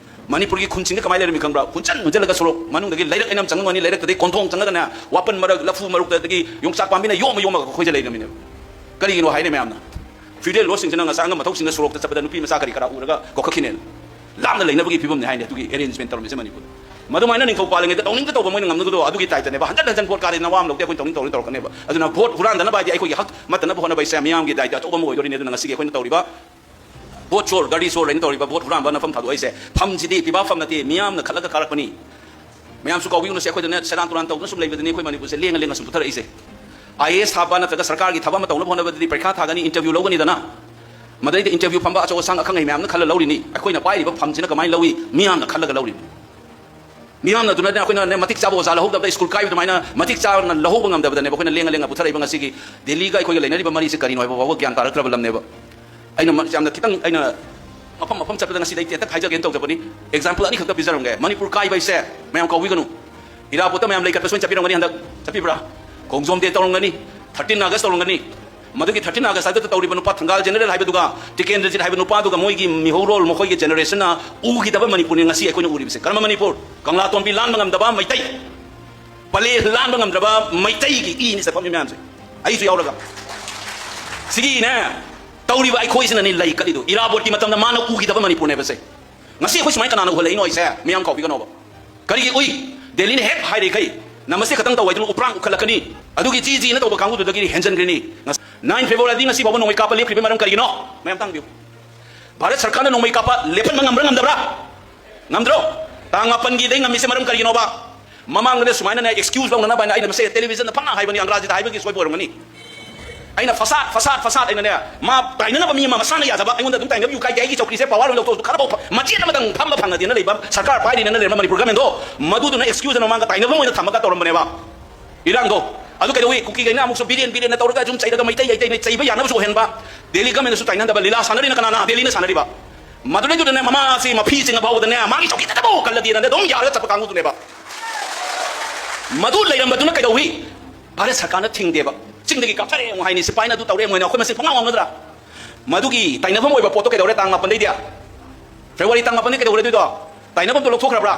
ꯃꯅꯤꯄꯨꯔꯒꯤ ꯈꯨꯟꯁꯤꯡꯗ ꯀꯃꯥꯏꯅ ꯂꯩꯔꯝꯃꯤ ꯈꯪꯕ꯭ꯔꯥ? ꯍꯨꯟꯆꯟ ꯍꯨꯟꯖꯜꯂꯒ ꯁꯣꯔꯣꯛ ꯃꯅꯨꯡꯗꯒꯤ ꯂꯩꯔꯛ ꯑꯩꯅ ꯑꯃ ꯆꯪꯉꯝꯒꯅꯤ, ꯂꯩꯔꯛꯇꯗꯤ ꯀꯣꯟꯊꯣꯡ ꯆꯪꯉꯒꯅꯦ ꯋꯥꯄꯟ ꯃꯔꯛ, ꯂꯐꯨ ꯃꯔꯛꯇꯗꯒꯤ ꯌꯣꯡꯆꯥꯛ ꯄꯥꯝꯕꯤꯅ ꯌꯣꯝꯃ ꯌꯣꯝꯃꯒ ꯑꯩꯈꯣꯏꯁꯦ ꯂꯩꯔꯝꯃꯤꯅꯦꯕ꯫ ꯀꯔꯤꯒꯤꯅꯣ ꯍꯥꯏꯅꯦ ꯃꯌꯥꯝꯅ꯫ Feudal lordꯁꯤꯡꯁꯤꯅ ꯉꯁꯥꯏ ꯑꯉꯝꯕ ꯊꯧꯁꯤꯡꯗ ꯁꯣꯔꯣꯛꯇ ꯆꯠꯄꯗ ꯅꯨꯄꯤ ꯃꯆꯥ ꯀꯔꯤ ꯀꯔꯥ ꯎꯔꯒ ꯀꯧꯈꯠꯈꯤꯅꯦꯅ꯫ ꯂꯥꯞꯅ ꯂꯩꯅꯕꯒꯤ ꯐꯤꯕꯝꯅꯤ ꯍꯥꯏꯅꯦ ꯑꯗꯨꯒꯤ arrangement ꯇꯧꯔꯝꯃꯤꯁꯦ ꯃꯅꯤꯄꯨꯔꯗ꯫ ꯃꯗꯨꯃꯥꯏꯅ ꯅꯤꯡꯊꯧ ꯄꯥꯜꯂꯤꯉꯩꯗ ꯇꯧꯅꯤꯡꯗ ꯇꯧꯕ ꯃꯣꯏꯅ ꯉꯝꯅꯕꯗꯣ ꯑꯗꯨꯒꯤ typeꯇꯅꯦꯕ꯫ ꯍꯟꯖꯟ ꯍꯟꯖꯟ vote ꯀꯥꯔꯦ ꯅꯋꯥ ꯑꯃ ꯂꯧꯗꯦ, ꯑꯩꯈꯣꯏꯅ ꯇꯧꯅꯤꯡ ꯇꯧꯅꯤꯡ ꯇꯧꯔꯛꯀꯅꯦꯕ꯫ ꯑꯗꯨꯅ vote ꯍꯨꯔꯥꯟꯗꯅꯕ ꯍꯥꯏꯗꯤ ꯑꯩꯈꯣꯏꯒꯤ ꯍꯛ ꯃꯠꯇꯅꯕ ꯍꯣꯠꯅꯕ ꯍꯥꯏꯁꯦ ꯃꯤꯌꯥꯝꯒꯤ ꯗꯥꯏꯇ ꯑꯆꯧꯕ ꯑꯃ ꯑꯣꯏꯗꯣꯔꯤꯅꯦ꯫ ꯑꯗꯨꯅ ꯉꯁꯤꯒꯤ ꯑꯩꯈꯣꯏꯅ ꯇꯧꯔꯤꯕ vote ꯆꯣꯔ, ꯒꯥꯔꯤ ꯆꯣꯔ ꯍꯥꯏꯅ ꯇꯧꯔꯤꯕ vote ꯍꯨꯔꯥꯟꯕ ꯅꯐꯝ ꯊꯥꯗꯣꯛꯏꯁꯦ, ꯐꯝꯁꯤꯗꯤ ꯄꯤꯕ ꯐꯝ ꯅꯠꯇꯦ, ꯃꯤꯌꯥꯝꯅ ꯈꯠꯂꯒ ꯀꯥꯔꯛꯄꯅꯤ꯫ ꯃꯌꯥꯝꯁꯨ ꯀꯥꯎꯕꯤꯒꯅꯨꯁꯦ, ꯑꯩꯈꯣꯏꯗꯅꯦ ꯁꯦꯔꯥꯟ ꯇꯨꯔꯥꯟ ꯇꯧꯗꯨꯅ ꯁꯨꯝ ꯂꯩꯕꯗꯅꯤ ꯑꯩꯈꯣꯏ ꯃꯅꯤꯄꯨꯔꯁꯦ ꯂꯦꯡꯉ ꯂꯦꯡꯉ ꯁꯨꯝ ꯄꯨꯊꯔꯛꯏꯁꯦ꯫ IAS ꯊꯥꯕ ꯅꯠꯇ꯭ꯔꯒ ꯁꯔꯀꯥꯔꯒꯤ ꯊꯕꯛ ꯑꯃ ꯇꯧꯅꯕ ꯍꯣꯠꯅꯕꯗꯗꯤ ꯄꯔꯤꯈꯥ ꯊꯥꯒꯅꯤ, interview ꯂꯧꯒꯅꯤꯗꯅ, ꯃꯗꯩꯗ interview ꯐꯝꯕ ꯑꯆꯧ ꯑꯁꯥꯡ ꯑꯈꯪ ꯑꯍꯩ ꯃꯌꯥꯝꯅ ꯈꯜꯂ ꯂꯧꯔꯤꯅꯤ꯫ ꯑꯩꯈꯣꯏꯅ ꯄꯥꯏꯔꯤꯕ ꯐꯝꯁꯤꯅ ꯀꯃꯥꯏꯅ ꯂꯧꯏ? ꯃꯤꯌꯥꯝꯅ ꯈꯜꯂꯒ ꯂꯧꯔꯤꯅꯤ꯫ ꯃꯤꯌꯥꯝꯅ ꯑꯗꯨꯅꯅꯦ ꯑꯩꯈꯣꯏꯅꯅꯦ ꯃꯇꯤꯛ ꯆꯥꯕ ꯑꯣꯖꯥ ꯂꯧꯍꯧꯗꯕꯗ ꯁ꯭ꯀꯨꯜ ꯀꯥꯏꯕ ꯑꯗꯨꯃꯥꯏꯅ ꯃꯇꯤꯛ ꯆꯥꯅ ꯂꯧꯍꯧꯕ ꯉꯝꯗꯕꯗꯅꯦꯕ ꯑꯩꯈꯣꯏꯅ ꯂꯦꯡꯉ ꯂꯦꯡꯉ ꯄꯨꯊꯔꯛꯏꯕ ꯉꯁꯤꯒꯤ ꯗꯦꯜꯂꯤꯒ ꯑꯩꯈꯣꯏꯒ ꯂꯩꯅꯔꯤꯕ ꯃꯔꯤꯁꯦ ꯀꯔꯤꯅꯣ ꯍꯥꯏꯕ ꯐꯥꯎꯕ ꯒ꯭ꯌꯥꯟ ꯇꯥꯔꯛꯇ꯭ꯔꯕ ꯂꯝꯅꯦꯕ꯫ ꯑꯩꯅ ꯃ-, ꯌꯥꯝꯅ ꯈꯤꯇꯪ ꯑꯩꯅ ꯃꯐꯝ ꯃꯐꯝ ꯆꯠꯄꯗ ꯉꯁꯤꯗꯤ ꯑꯩ ꯇꯦꯟꯇꯛ ꯍꯥꯏꯖꯒꯦꯅ ꯇꯧꯖꯕꯅꯤ꯫ Example ꯑꯅꯤꯈꯛꯇ ꯄꯤꯖꯔꯝꯒꯦ꯫ ꯃꯅꯤꯄꯨꯔ ꯀꯥꯏꯕ ꯍꯥꯏꯁꯦ ꯃꯌꯥꯝ ꯀꯥꯎꯕꯤꯒꯅꯨ꯫ ꯏꯔꯥꯕꯣꯠꯇ ꯃꯌꯥꯝ ꯂꯩ ꯀꯠꯄ ꯁꯣꯏꯅ ꯆꯠꯄꯤꯔꯝꯒꯅꯤ ꯍꯟꯗꯛ꯫ ꯆꯠꯄꯤꯕ꯭ꯔꯥ? ꯈꯣꯡꯖꯣꯝ day ꯇꯧꯔꯝꯒꯅꯤ, thirteen August ꯇꯧꯔꯝꯒꯅꯤ꯫ ꯃꯗꯨꯒꯤ thirteen August ꯍꯥꯏꯕꯗ ꯇꯧꯔꯤꯕ ꯅꯨꯄꯥ ꯊꯪꯒꯥꯜ ꯖꯦꯅꯔꯦꯜ ꯍꯥꯏꯕꯗꯨꯒ ꯇꯤꯀꯦꯟꯗ꯭ꯔꯖꯤꯠ ꯍꯥꯏꯕ ꯅꯨꯄꯥꯗꯨꯒ ꯃꯣꯏꯒꯤ ꯃꯤꯍꯧꯔꯣꯜ, ꯃꯈꯣꯏꯒꯤ generationꯅ ꯎꯈꯤꯗꯕ ꯃꯅꯤꯄꯨꯔꯅꯤ ꯉꯁꯤ ꯑꯩꯈꯣꯏꯅ ꯎꯔꯤꯕꯁꯦ꯫ ꯀꯔꯝꯕ ꯃꯅꯤꯄꯨꯔ? ꯀꯪꯂꯥꯇꯣꯝꯕꯤ ꯂꯥꯟꯕ ꯉꯝꯗꯕ ꯃꯩꯇꯩ, ꯄꯂꯦ ꯂꯥꯟꯕ ꯉꯝꯗ꯭ꯔꯕ ꯃꯩꯇꯩꯒꯤ ꯏꯅꯤ ꯁꯦ ꯐꯝꯃꯤ ꯃꯌꯥꯝꯁꯦ, ꯑꯩꯁꯨ ꯌꯥꯎꯔꯒ꯫ ꯁꯤꯒꯤꯅꯦ, ꯇꯧꯔꯤꯕ ꯑꯩꯈꯣꯏꯁꯤꯅꯅꯤ ꯂꯩ ꯀꯠꯂꯤꯗꯣ꯫ ꯏꯔꯥꯕꯣꯠꯀꯤ ꯃꯇꯝꯗ ꯃꯥꯅ ꯎꯈꯤꯗꯕ ꯃꯅꯤꯄꯨꯔꯅꯦꯕꯁꯦ꯫ ꯉꯁꯤ ꯑꯩꯈꯣꯏ ꯁꯨꯃꯥꯏꯅ ꯀꯅꯥꯅ ꯎꯍꯜꯂꯛꯏꯅꯣ ꯑꯩꯁꯦ? ꯃꯤꯌꯥꯝ ꯀꯥꯎꯕꯤꯒꯅꯣꯕ꯫ ꯀꯔꯤꯒꯤ ꯎꯏ? ꯗꯦꯜꯂꯤꯅ ꯍꯦꯛ ꯍꯥꯏꯔꯤꯈꯩ, "ꯅꯃꯁꯇꯦ ꯈꯛꯇꯪ ꯇꯧ" ꯍꯥꯏꯗꯨꯅ ꯎꯄ꯭ꯔꯥꯡ ꯎꯈꯠꯂꯛꯀꯅꯤ꯫ ꯑꯗꯨꯒꯤ ꯆꯤ ꯆꯤꯅ ꯇꯧꯕ ꯀꯥꯡꯕꯨꯗꯨꯗꯒꯤꯗꯤ ꯍꯦꯟꯖꯟꯈ꯭ꯔꯅꯤ꯫ ꯉꯁ-, nine Februaryꯗꯤ ꯉꯁꯤ ꯐꯥꯎꯕ ꯅꯣꯡꯃꯩ ꯀꯥꯞꯄ ꯂꯦꯞꯈ꯭ꯔꯤꯕꯒꯤ ꯃꯔꯝ ꯀꯔꯤꯒꯤꯅꯣ? ꯃꯌꯥꯝ ꯇꯥꯡꯕꯤꯌꯨ꯫ ꯚꯥꯔꯠ ꯁꯔꯀꯥꯔꯅ ꯅꯣꯡꯃꯩ ꯀꯥꯞꯄ ꯂꯦꯞꯍꯟꯕ ꯉꯝꯕ꯭ꯔꯥ ꯉꯝꯗꯕ꯭ꯔꯥ? ꯉꯝꯗ꯭ꯔꯣ? ꯇꯥꯡ ꯃꯥꯄꯟꯒꯤꯗꯩ ꯉꯝꯃꯤꯁꯦ ꯃꯔꯝ ꯀꯔꯤꯒꯤꯅꯣꯕ? ꯃꯃꯥꯡꯗꯅꯦ ꯁꯨꯃꯥꯏꯅꯅꯦ excuse ꯂꯧꯅꯅꯕ ꯍꯥꯏꯅ ꯑꯩꯅ ꯃꯁꯦ televisionꯗ ꯐꯪꯅ ꯍꯥꯏꯕꯅꯤ, ꯑꯪꯒ꯭ꯔꯥꯖꯤꯗ ꯍꯥꯏꯕꯒꯤ ꯁꯣꯏꯕ ꯑꯣꯏꯔꯝꯒꯅꯤ꯫ ꯑꯩꯅ ꯐꯁꯥꯠ, ꯐꯁꯥꯠ, ꯐꯁꯥꯠ ꯍꯥꯏꯅꯅꯦ, ꯃꯥ ꯇꯥꯏꯅꯅꯕ ꯃꯤ ꯑꯃ ꯃꯁꯥꯅ ꯌꯥꯖꯕ, "ꯑꯩꯉꯣꯟꯗ ꯑꯗꯨꯝ ꯇꯥꯏꯅꯕꯤꯌꯨ ꯀꯥꯏꯗꯦ, ꯑꯩꯒꯤ ꯆꯧꯀ꯭ꯔꯤꯁꯦ power ꯑꯣꯏꯅ ꯂꯧꯊꯣꯛꯑꯁꯨ ꯈꯔꯐꯥꯎ ꯐ-, ꯃꯆꯦꯠ ꯑꯃꯇꯪ ꯐꯝꯕ ꯐꯪꯉꯗꯤꯅ ꯂꯩꯕ ꯁꯔꯀꯥꯔ ꯄꯥꯏꯔꯤꯅ ꯂꯩꯔꯝꯕ ꯃꯅꯤꯄꯨꯔ governmentꯗꯣ, ꯃꯗꯨꯗꯨꯅ excuseꯅ ꯃꯃꯥꯡꯗ ꯇꯥꯏꯅꯐꯝ ꯑꯣꯏꯅ ꯊꯝꯃꯒ ꯇꯧꯔꯝꯕꯅꯦꯕ ꯏꯔꯥꯡꯗꯣ꯫ ꯑꯗꯨ ꯀꯩꯗꯧꯏ? ꯀꯨꯀꯤꯈꯩꯅ ꯑꯃꯨꯛꯁꯨ ꯕꯤꯔꯦꯟ ꯕꯤꯔꯦꯟꯅ ꯇꯧꯔꯒ ꯁꯨꯝ ꯆꯩꯔꯒ ꯃꯩꯇꯩ ꯃꯩꯇꯩꯅ ꯆꯩꯕ ꯌꯥꯅꯕꯁꯨ ꯑꯣꯏꯍꯟꯕ, ꯗꯦꯜꯂꯤ governmentꯅꯁꯨ ꯇꯥꯏꯅꯗꯕ ꯂꯤꯂꯥ ꯁꯥꯟꯅꯔꯤꯅ ꯀꯅꯥꯅ? ꯗꯦꯜꯂꯤꯅ ꯁꯥꯟꯅꯔꯤꯕ꯫ ꯃꯗꯨꯗꯩꯗꯨꯗꯅꯦ ꯃꯃꯥꯁꯤ ꯃꯐꯤ ꯆꯤꯡꯉ ꯐꯥꯎꯕꯗꯅꯦ ꯃꯥꯒꯤ ꯆꯧꯀꯤꯗ ꯇꯧꯕ ꯀꯜꯂꯗꯤꯅꯅꯦ ꯑꯗꯨꯝ ꯌꯥꯔꯒ ꯆꯠꯄ ꯀꯥꯡꯕꯨꯗꯨꯅꯦꯕ꯫ ꯃꯗꯨ ꯂꯩꯔꯝꯕꯗꯨꯅ ꯀꯩꯗꯧꯏ? ꯚꯥꯔꯠ ꯁꯔꯀꯥꯔꯅ ꯊꯤꯡꯗꯦꯕ꯫ ꯆꯤꯡꯗꯒꯤ ꯀꯥꯞꯊꯔꯛꯑꯦ ꯑꯃꯨꯛ ꯍꯥꯏꯅꯤ, ꯁꯤꯐꯥꯏꯅ ꯑꯗꯨ ꯇꯧꯔꯦ ꯑꯃꯨꯛ ꯍꯥꯏꯅꯤ, ꯑꯩꯈꯣꯏ ꯃꯁꯦꯟ ꯄꯪꯉꯥꯎ ꯉꯥꯎꯅꯗ꯭ꯔꯥ? ꯃꯗꯨꯒꯤ ꯇꯥꯏꯅꯐꯝ ꯑꯣꯏꯕ ꯄꯣꯠꯇꯣ ꯀꯩꯗꯧꯔꯦ? ꯇꯥꯡ ꯃꯥꯄꯟꯗꯩꯗꯤ February ꯇꯥꯡ ꯃꯥꯄꯟꯗ ꯀꯩꯗꯧꯔꯦ ꯑꯗꯨꯏꯗꯣ? ꯇꯥꯏꯅꯐꯝꯗꯣ ꯂꯧꯊꯣꯛꯈ꯭ꯔꯕ꯭ꯔꯥ?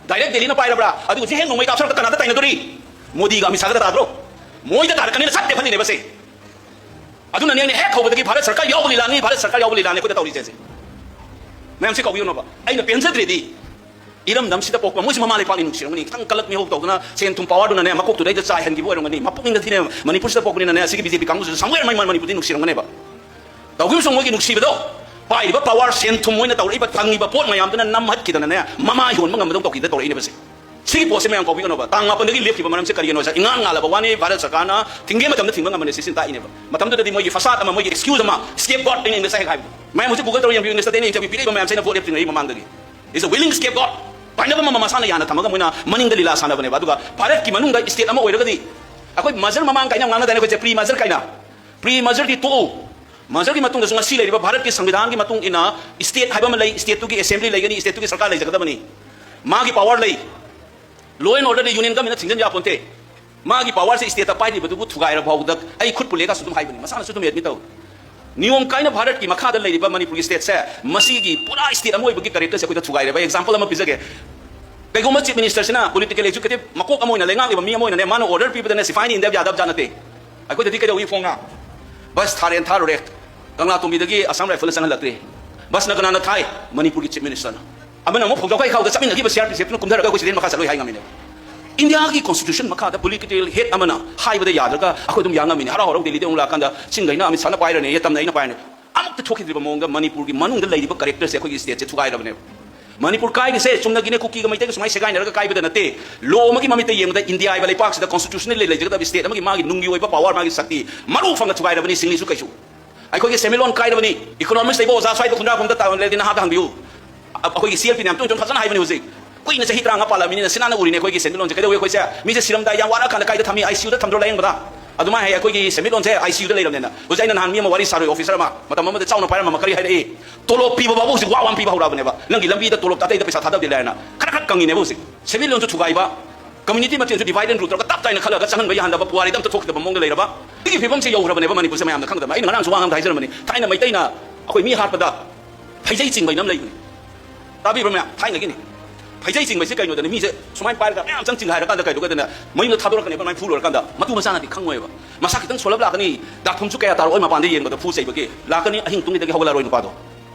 Direct ꯗꯦꯜꯂꯤꯅ ꯄꯥꯏꯔꯕ꯭ꯔꯥ? ꯑꯗꯨꯒ ꯍꯧꯖꯤꯛ ꯍꯦꯛ ꯅꯣꯡꯃꯩ ꯀꯥꯞꯁꯜꯂꯛꯇ ꯀꯅꯥꯗ ꯇꯥꯏꯅꯗꯣꯔꯤ? ꯃꯣꯗꯤꯒ ꯑꯃꯤꯠ ꯁꯥꯒꯗ ꯇꯥꯗ꯭ꯔꯣ? ꯃꯣꯏꯗ ꯇꯥꯔꯛꯀꯅꯤꯅ ꯁꯠ ꯂꯦꯞꯍꯜꯂꯤꯅꯦꯕ ꯁꯦ꯫ ꯑꯗꯨꯅꯅꯦ ꯑꯩꯅ ꯍꯦꯛ ꯍꯧꯕꯗꯒꯤ ꯚꯥꯔꯠ ꯁꯔꯀꯥꯔ ꯌꯥꯎꯕ ꯂꯤꯂꯥꯅꯤ, ꯚꯥꯔꯠ ꯁꯔꯀꯥꯔ ꯌꯥꯎꯕ ꯂꯤꯂꯥꯅꯤ ꯑꯩꯈꯣꯏꯗ ꯇꯧꯔꯤꯁꯦ ꯁꯦ꯫ ꯃꯌꯥꯝꯁꯤ ꯀꯧꯕꯤꯌꯨꯅꯣꯕ꯫ ꯑꯩꯅ ꯄꯦꯟꯖꯗ꯭ꯔꯦꯗꯤ, ꯏꯔꯝꯗꯝꯁꯤꯗ ꯄꯣꯛꯄ ꯃꯣꯏꯁꯨ ꯃꯃꯥ ꯂꯩꯄꯥꯛꯅꯤ ꯅꯨꯡꯁꯤꯔꯝꯒꯅꯤ꯫ ꯈꯤꯇꯪ ꯀꯂꯛ ꯃꯤꯍꯧ ꯇꯧꯗꯅ ꯁꯦꯟ ꯊꯨꯝ powerꯗꯨꯅꯅꯦ ꯃꯀꯣꯛꯇꯨꯗꯩꯗ ꯆꯥꯏꯍꯟꯈꯤꯕ ꯑꯣꯏꯔꯝꯒꯅꯤ꯫ ꯃꯄꯨꯛꯅꯤꯡꯗ ꯊꯤꯅ ꯃꯅꯤꯄꯨꯔꯁꯤꯗ ꯄꯣꯛꯄꯅꯤꯅꯅꯦ, ꯁꯤꯒꯤ BJP ꯀꯥꯡꯕꯨꯁꯤꯁꯨ somewhere ꯃꯅꯤꯄꯨꯔꯗꯤ ꯅꯨꯡꯁꯤꯔꯝꯒꯅꯦꯕ꯫ ꯇꯧꯈꯤꯕꯁꯨ ꯃꯣꯏꯒꯤ ꯅꯨꯡꯁꯤꯕꯗꯣ, ꯄꯥꯏꯔꯤꯕ power, ꯁꯦꯟ ꯊꯨꯝ, ꯃꯣꯏꯅ ꯇꯧꯔꯛꯏꯕ, ꯐꯪꯉꯤꯕ ꯄꯣꯠ ꯃꯌꯥꯝꯗꯨꯅ ꯅꯝꯍꯠꯈꯤꯗꯅꯅꯦ, ꯃꯃꯥ ꯌꯣꯟꯕ ꯉꯝꯕꯗꯧ ꯇꯧꯈꯤꯗ ꯇꯧꯔꯛꯏꯅꯦꯕ ꯁꯦ꯫ ꯁꯤꯒꯤ ꯄꯣꯠꯁꯦ ꯃꯌꯥꯝ ꯀꯥꯎꯕꯤꯒꯅꯣꯕ꯫ ꯇꯥꯡ ꯃꯥꯄꯟꯗꯒꯤ ꯂꯦꯞꯈꯤꯕ ꯃꯔꯝꯁꯦ ꯀꯔꯤꯒꯤꯅꯣ ꯁꯦ? ꯏꯉꯥꯟ ꯉꯥꯜꯂꯕ ꯋꯥꯅꯤ, ꯚꯥꯔꯠ ꯁꯔꯀꯥꯔꯅ ꯊꯤꯡꯒꯦ ꯃꯇꯝꯗ ꯊꯤꯡꯕ ꯉꯝꯕꯅꯦ, ꯁꯤꯁꯤꯅ ꯇꯥꯛꯏꯅꯦꯕ꯫ ꯃꯇꯝꯗꯨꯗꯗꯤ ꯃꯣꯏꯒꯤ ꯐꯁꯥꯠ ꯑꯃ, ꯃꯣꯏꯒꯤ excuse ꯑꯃ, scapegoat ꯑꯩꯅ Englishꯇ ꯍꯦꯛ ꯍꯥꯏꯕꯗꯣ꯫ ꯃꯌꯥꯝ ꯍꯧꯖꯤꯛ Google ꯇꯧꯔ ꯌꯦꯡꯕꯤꯌꯨ, Englishꯇꯗꯤ ꯑꯩꯅ interview ꯄꯤꯔꯛꯏꯕ ꯃꯌꯥꯝꯁꯦ ꯑꯩꯅ vote ꯂꯦꯞꯇ꯭ꯔꯤꯉꯩ ꯃꯃꯥꯡꯗꯒꯤ꯫ Is a willing scapegoat꯫ ꯇꯥꯏꯅꯕ ꯑꯃ ꯃꯁꯥꯅ ꯌꯥꯅ ꯊꯝꯃꯒ ꯃꯣꯏꯅ ꯃꯅꯤꯡꯗ ꯂꯤꯂꯥ ꯁꯥꯟꯅꯕꯅꯦꯕ꯫ ꯑꯗꯨꯒ ꯚꯥꯔꯠꯀꯤ ꯃꯅꯨꯡꯗ state ꯑꯃ ꯑꯣꯏꯔꯒꯗꯤ, ꯑꯩꯈꯣꯏ merger ꯃꯃꯥꯡ ꯀꯥꯏꯅ ꯌꯥꯝ ꯉꯥꯡꯅꯗꯥꯏꯅꯦ ꯑꯩꯈꯣꯏꯁꯦ, pre merger ꯀꯥꯏꯅ꯫ Pre mergerꯗꯤ ꯇꯣꯛꯎ꯫ Mergerꯒꯤ ꯃꯇꯨꯡꯗꯁꯨ ꯉꯁꯤ ꯂꯩꯔꯤꯕ ꯚꯥꯔꯠꯀꯤ ꯁꯪꯕꯤꯙꯥꯟꯒꯤ ꯃꯇꯨꯡ ꯏꯟꯅ state ꯍꯥꯏꯕ ꯑꯃ ꯂꯩ, stateꯇꯨꯒꯤ assembly ꯂꯩꯒꯅꯤ, stateꯇꯨꯒꯤ ꯁꯔꯀꯥꯔ ꯂꯩꯖꯒꯗꯕꯅꯤ꯫ ꯃꯥꯒꯤ power ꯂꯩ꯫ Law and orderꯗꯤ union governmentꯅ ꯊꯤꯡꯖꯤꯟ ꯌꯥꯄꯣꯟꯇꯦ꯫ ꯃꯥꯒꯤ ꯄꯋꯥꯔꯁꯦ ꯁ꯭ꯇꯦꯠꯇ ꯄꯥꯏꯔꯤꯕꯗꯨꯕꯨ ꯊꯨꯒꯥꯏꯔ ꯐꯥꯎꯕꯗ ꯑꯩ ꯈꯨꯠ ꯄꯨꯜꯂꯦꯒꯁꯨ ꯑꯗꯨꯝ ꯍꯥꯏꯕꯅꯤ, ꯃꯁꯥꯅꯁꯨ ꯑꯗꯨꯝ ꯑꯦꯗꯃꯤꯠ ꯇꯧ꯫ ꯅꯤꯌꯣꯝ ꯀꯥꯏꯅ ꯚꯥꯔꯠꯀꯤ ꯃꯈꯥꯗ ꯂꯩꯔꯤꯕ ꯃꯅꯤꯄꯨꯔꯒꯤ ꯁ꯭ꯇꯦꯠꯁꯦ, ꯃꯁꯤꯒꯤ ꯄꯨꯔꯥ ꯁ꯭ꯇꯦꯠ ꯑꯃ ꯑꯣꯏꯕꯒꯤ ꯀꯦꯔꯦꯛꯇꯔꯁꯦ ꯑꯩꯈꯣꯏꯗ ꯊꯨꯒꯥꯏꯔꯦꯕ꯫ ꯑꯦꯛꯖꯥꯝꯄꯜ ꯑꯃ ꯄꯤꯖꯒꯦ꯫ ꯀꯩꯒꯨꯝꯕ ꯆꯤꯐ ꯃꯤꯅꯤꯁꯇꯔꯁꯤꯅ, ꯄꯣꯂꯤꯇꯤꯀꯦꯜ ꯑꯦꯛꯖꯤꯀ꯭ꯌꯨꯇꯤꯚ ꯃꯀꯣꯛ ꯑꯃ ꯑꯣꯏꯅ, ꯂꯩꯉꯥꯛꯂꯤꯕ ꯃꯤ ꯑꯃ ꯑꯣꯏꯅꯅꯦ, ꯃꯥꯅ ꯑꯣꯔꯗꯔ ꯄꯤꯕꯗꯅꯦ ꯁꯤꯐꯥꯏꯅ ꯏꯟꯗꯕ ꯌꯥꯗꯕ ꯖꯥꯠ ꯅꯠꯇꯦ꯫ ꯑꯩꯈꯣꯏꯗꯗꯤ ꯀꯩꯗꯧꯏ ꯐꯣꯡꯅ? ꯕꯁ ꯊꯥꯔꯦꯅ ꯊꯥꯔꯨꯔꯦ, ꯀꯪꯂꯥꯇꯣꯡꯕꯤꯗꯒꯤ ꯑꯁꯥꯝ ꯔꯥꯏꯐꯜꯅ ꯆꯪꯍꯜꯂꯛꯇ꯭ꯔꯦ꯫ ꯕꯁꯅ ꯀꯅꯥꯅ ꯊꯥꯏ? ꯃꯅꯤꯄꯨꯔꯒꯤ ꯆꯤꯐ ꯃꯤꯅꯤꯁꯇꯔꯅ꯫ ꯑꯃꯅ ꯑꯃꯨꯛ ꯐꯧꯖꯥꯎꯈꯩ ꯈꯥꯎꯗ ꯆꯠꯃꯤꯟꯅꯈꯤꯕ ꯁꯤ ꯑꯥꯔ ꯄꯤ ꯑꯦꯐꯅ ꯀꯨꯝꯊꯔꯒ ꯑꯩꯈꯣꯏ ꯁꯤꯗꯩ ꯃꯈꯥ ꯆꯠꯂꯣꯏ ꯍꯥꯏ ꯉꯝꯃꯤꯅꯦꯕ꯫ ꯏꯟꯗꯤꯌꯥꯒꯤ ꯀꯣꯟꯁꯇꯤꯇ꯭ꯌꯨꯁꯟ ꯃꯈꯥꯗ ꯄꯣꯂꯤꯇꯤꯀꯦꯜ ꯍꯦꯠ ꯑꯃꯅ ꯍꯥꯏꯕꯗ ꯌꯥꯗ꯭ꯔꯒ ꯑꯩꯈꯣꯏ ꯑꯗꯨꯝ ꯌꯥ ꯉꯝꯃꯤꯅꯦ꯫ ꯍꯔꯥꯎ ꯍꯔꯥꯎ ꯗꯦꯜꯂꯤꯗ ꯑꯃꯨꯛ ꯂꯥꯛꯀꯥꯟꯗ ꯆꯤꯡꯈꯩꯅ ꯑꯃꯤꯠ ꯁꯥꯅ ꯄꯥꯏꯔꯅꯤ, ꯇꯝꯅ ꯑꯩꯅ ꯄꯥꯏꯔꯅꯤ꯫ ꯑꯃꯨꯛꯇ ꯊꯣꯛꯈꯤꯗ꯭ꯔꯤꯕ ꯃꯑꯣꯡꯗ ꯃꯅꯤꯄꯨꯔꯒꯤ ꯃꯅꯨꯡꯗ ꯂꯩꯔꯤꯕ ꯀꯦꯔꯦꯛꯇꯔꯁꯦ ꯑꯩꯈꯣꯏꯒꯤ ꯁ꯭ꯇꯦꯠꯁꯦ ꯊꯨꯒꯥꯏꯔꯕꯅꯦꯕ꯫ ꯃꯅꯤꯄꯨꯔ ꯀꯥꯏꯔꯤꯁꯦ ꯆꯨꯝꯅꯒꯤꯅꯦ, ꯀꯨꯀꯤꯒ ꯃꯩꯇꯩꯒ ꯁꯨꯃꯥꯏꯅ ꯁꯦꯒꯥꯏꯅꯔꯒ ꯀꯥꯏꯕꯗ ꯅꯠꯇꯦ꯫ ꯂꯣ ꯑꯃꯒꯤ ꯃꯃꯤꯠꯇ ꯌꯦꯡꯕꯗ ꯏꯟꯗꯤꯌꯥ ꯍꯥꯏꯕ ꯂꯩꯄꯥꯛꯁꯤꯗ ꯀꯣꯟꯁꯇꯤꯇ꯭ꯌꯨꯁꯟꯅꯦꯜꯂꯤ ꯂꯩꯖꯒꯗꯕ ꯁ꯭ꯇꯦꯠ ꯑꯃꯒꯤ ꯃꯥꯒꯤ ꯅꯨꯡꯒꯤ ꯑꯣꯏꯕ ꯄꯋꯥꯔ, ꯃꯥꯒꯤ ꯁꯛꯇꯤ ꯃꯔꯨ ꯐꯪꯅ ꯊꯨꯒꯥꯏꯔꯕꯅꯤ, ꯁꯤꯡꯂꯤꯁꯨ ꯀꯩꯁꯨ꯫ ꯑꯩꯈꯣꯏꯒꯤ ꯁꯦꯟꯃꯤꯠꯂꯣꯟ ꯀꯥꯏꯔꯕꯅꯤ꯫ ꯏꯀꯣꯅꯣꯃꯤꯛꯁ ꯂꯩꯕ ꯑꯣꯖꯥ ꯁ꯭ꯋꯥꯏꯗ ꯈꯨꯟꯗ꯭ꯔꯥꯛꯄꯝꯗ ꯇꯥ-, ꯂꯩꯔꯗꯤ ꯅꯍꯥꯗ ꯍꯪꯕꯤꯌꯨ꯫ ꯑ-, ꯑꯩꯈꯣꯏꯒꯤ ꯁꯤ ꯑꯦꯜ ꯄꯤꯅ ꯌꯥꯝ ꯇꯣꯏꯅ ꯇꯣꯏꯅ ꯐꯖꯅ ꯍꯥꯏꯕꯅꯤ ꯍꯧꯖꯤꯛ꯫ ꯀꯨꯏꯅ ꯆꯍꯤ ꯇꯔꯥꯃꯉꯥ ꯄꯥꯜꯂꯛꯑꯕꯅꯤꯅ ꯁꯤꯅꯥꯅ ꯎꯔꯤꯅꯦ ꯑꯩꯈꯣꯏꯒꯤ ꯁꯦꯟꯃꯤꯠꯂꯣꯟꯁꯦ꯫ ꯀꯩꯗꯧꯋꯤ ꯑꯩꯈꯣꯏꯁꯦ? ꯃꯤꯁꯦ ꯁꯤꯔꯝꯗꯥꯏ ꯌꯥꯝ ꯋꯥꯔꯛꯑꯀꯥꯟꯗ ꯀꯥꯏꯗ ꯊꯝꯃꯤ? ꯑꯥꯏ ꯁꯤ ꯌꯨꯗ ꯊꯝꯗ꯭ꯔꯣ ꯂꯥꯌꯦꯡꯕꯗ? ꯑꯗꯨꯃꯥꯏꯅ ꯍꯥꯏ ꯑꯩꯈꯣꯏꯒꯤ ꯁꯦꯟꯃꯤꯠꯂꯣꯟꯁꯦ ꯑꯥꯏ ꯁꯤ ꯌꯨꯗ ꯂꯩꯔꯕꯅꯦꯅ꯫ ꯍꯧꯖꯤꯛ ꯑꯩꯅ ꯅꯍꯥꯟ ꯃꯤ ꯑꯃ ꯋꯥꯔꯤ ꯁꯥꯔꯨꯏ, ꯑꯣꯐꯤꯁꯔ ꯑꯃ, ꯃꯇꯝ ꯑꯃꯗ ꯆꯥꯎꯅ ꯄꯥꯏꯔꯝꯕ ꯑꯃ ꯀꯔꯤ ꯍꯥꯏꯔꯛꯏ? ꯇꯣꯂꯣꯞ ꯄꯤꯕ ꯐꯥꯎꯕ ꯍꯧꯖꯤꯛ ꯋꯥ ꯋꯥ ꯄꯤꯕ ꯍꯧꯔꯛꯑꯕꯅꯦꯕ꯫ ꯅꯪꯒꯤ ꯂꯝꯕꯤꯗ ꯇꯣꯂꯣꯞ ꯑꯇꯩꯗ ꯄꯩꯁꯥ ꯊꯥꯗꯕꯗꯤ ꯂꯥꯏꯔꯅ ꯈꯔ ꯈꯔ ꯀꯪꯉꯤꯅꯦꯕ ꯍꯧꯖꯤꯛ꯫ ꯁꯦꯟꯃꯤꯠꯂꯣꯟꯁꯨ ꯊꯨꯒꯥꯏꯕ, ꯀꯝꯃ꯭ꯌꯨꯅꯤꯇꯤ ꯃꯁꯦꯟꯁꯨ divide and rule ꯇꯧꯔꯒ ꯇꯞ ꯇꯥꯏꯅ ꯈꯜꯂꯒ ꯆꯪꯍꯟꯕ ꯌꯥꯍꯟꯗꯕ, ꯄꯨꯋꯥꯔꯤꯗ ꯑꯝꯇ ꯊꯣꯛꯈꯤꯗꯕ ꯃꯑꯣꯡꯗ ꯂꯩꯔꯕ꯫ ꯁꯤꯒꯤ ꯐꯤꯕꯝꯁꯦ ꯌꯧꯈ꯭ꯔꯕꯅꯦꯕ ꯃꯅꯤꯄꯨꯔꯁꯦ꯫ ꯃꯌꯥꯝꯅ ꯈꯪꯗꯕ, ꯑꯩꯅ ꯉꯔꯥꯡꯁꯨ ꯋꯥ ꯉꯥꯡꯗ ꯍꯥꯏꯖꯔꯝꯕꯅꯤ꯫ ꯊꯥꯏꯅ ꯃꯩꯇꯩꯅ ꯑꯩꯈꯣꯏ ꯃꯤ ꯍꯥꯠꯄꯗ ꯐꯩꯖꯩ ꯆꯤꯡꯕ ꯍꯥꯏꯅ ꯑꯃ ꯂꯩꯕꯅꯤ꯫ ꯇꯥꯕꯤꯕ꯭ꯔ ꯃꯌꯥꯝ? ꯊꯥꯏꯅꯒꯤꯅꯤ꯫ ꯐꯩꯖꯩ ꯆꯤꯡꯕꯁꯤ ꯀꯩꯅꯣꯗꯅ ꯃꯤꯁꯦ ꯁꯨꯃꯥꯏꯅ ꯄꯥꯏꯔꯒ ꯃꯌꯥꯝ ꯆꯪ ꯆꯤꯡ ꯍꯥꯏꯔꯀꯥꯟꯗ ꯀꯩꯗꯧꯒꯦꯗꯅ ꯃꯌꯨꯝꯗ ꯊꯥꯗꯣꯔꯛꯀꯅꯦꯕ꯫ ꯑꯗꯨꯃꯥꯏꯅ ꯐꯨ ꯂꯣꯏꯔꯀꯥꯟꯗ ꯃꯇꯨ ꯃꯆꯥꯅꯗꯤ ꯈꯪꯉꯣꯏꯕ꯫ ꯃꯁꯥ ꯈꯤꯇꯪ ꯁꯣꯜꯂꯞ ꯂꯥꯛꯀꯅꯤ, ꯗꯥꯛꯐꯝꯁꯨ ꯀꯌꯥ ꯇꯥꯔꯛꯑꯣꯏ ꯃꯄꯥꯟꯗ ꯌꯦꯡꯕꯗ ꯐꯨ ꯆꯩꯕꯒꯤ꯫ ꯂꯥꯛꯀꯅꯤ, ꯑꯍꯤꯡ ꯇꯨꯝꯈꯤꯗꯒꯤ ꯍꯧꯒꯠꯂꯛꯑꯔꯣꯏ ꯅꯨꯄꯥꯗꯣ꯫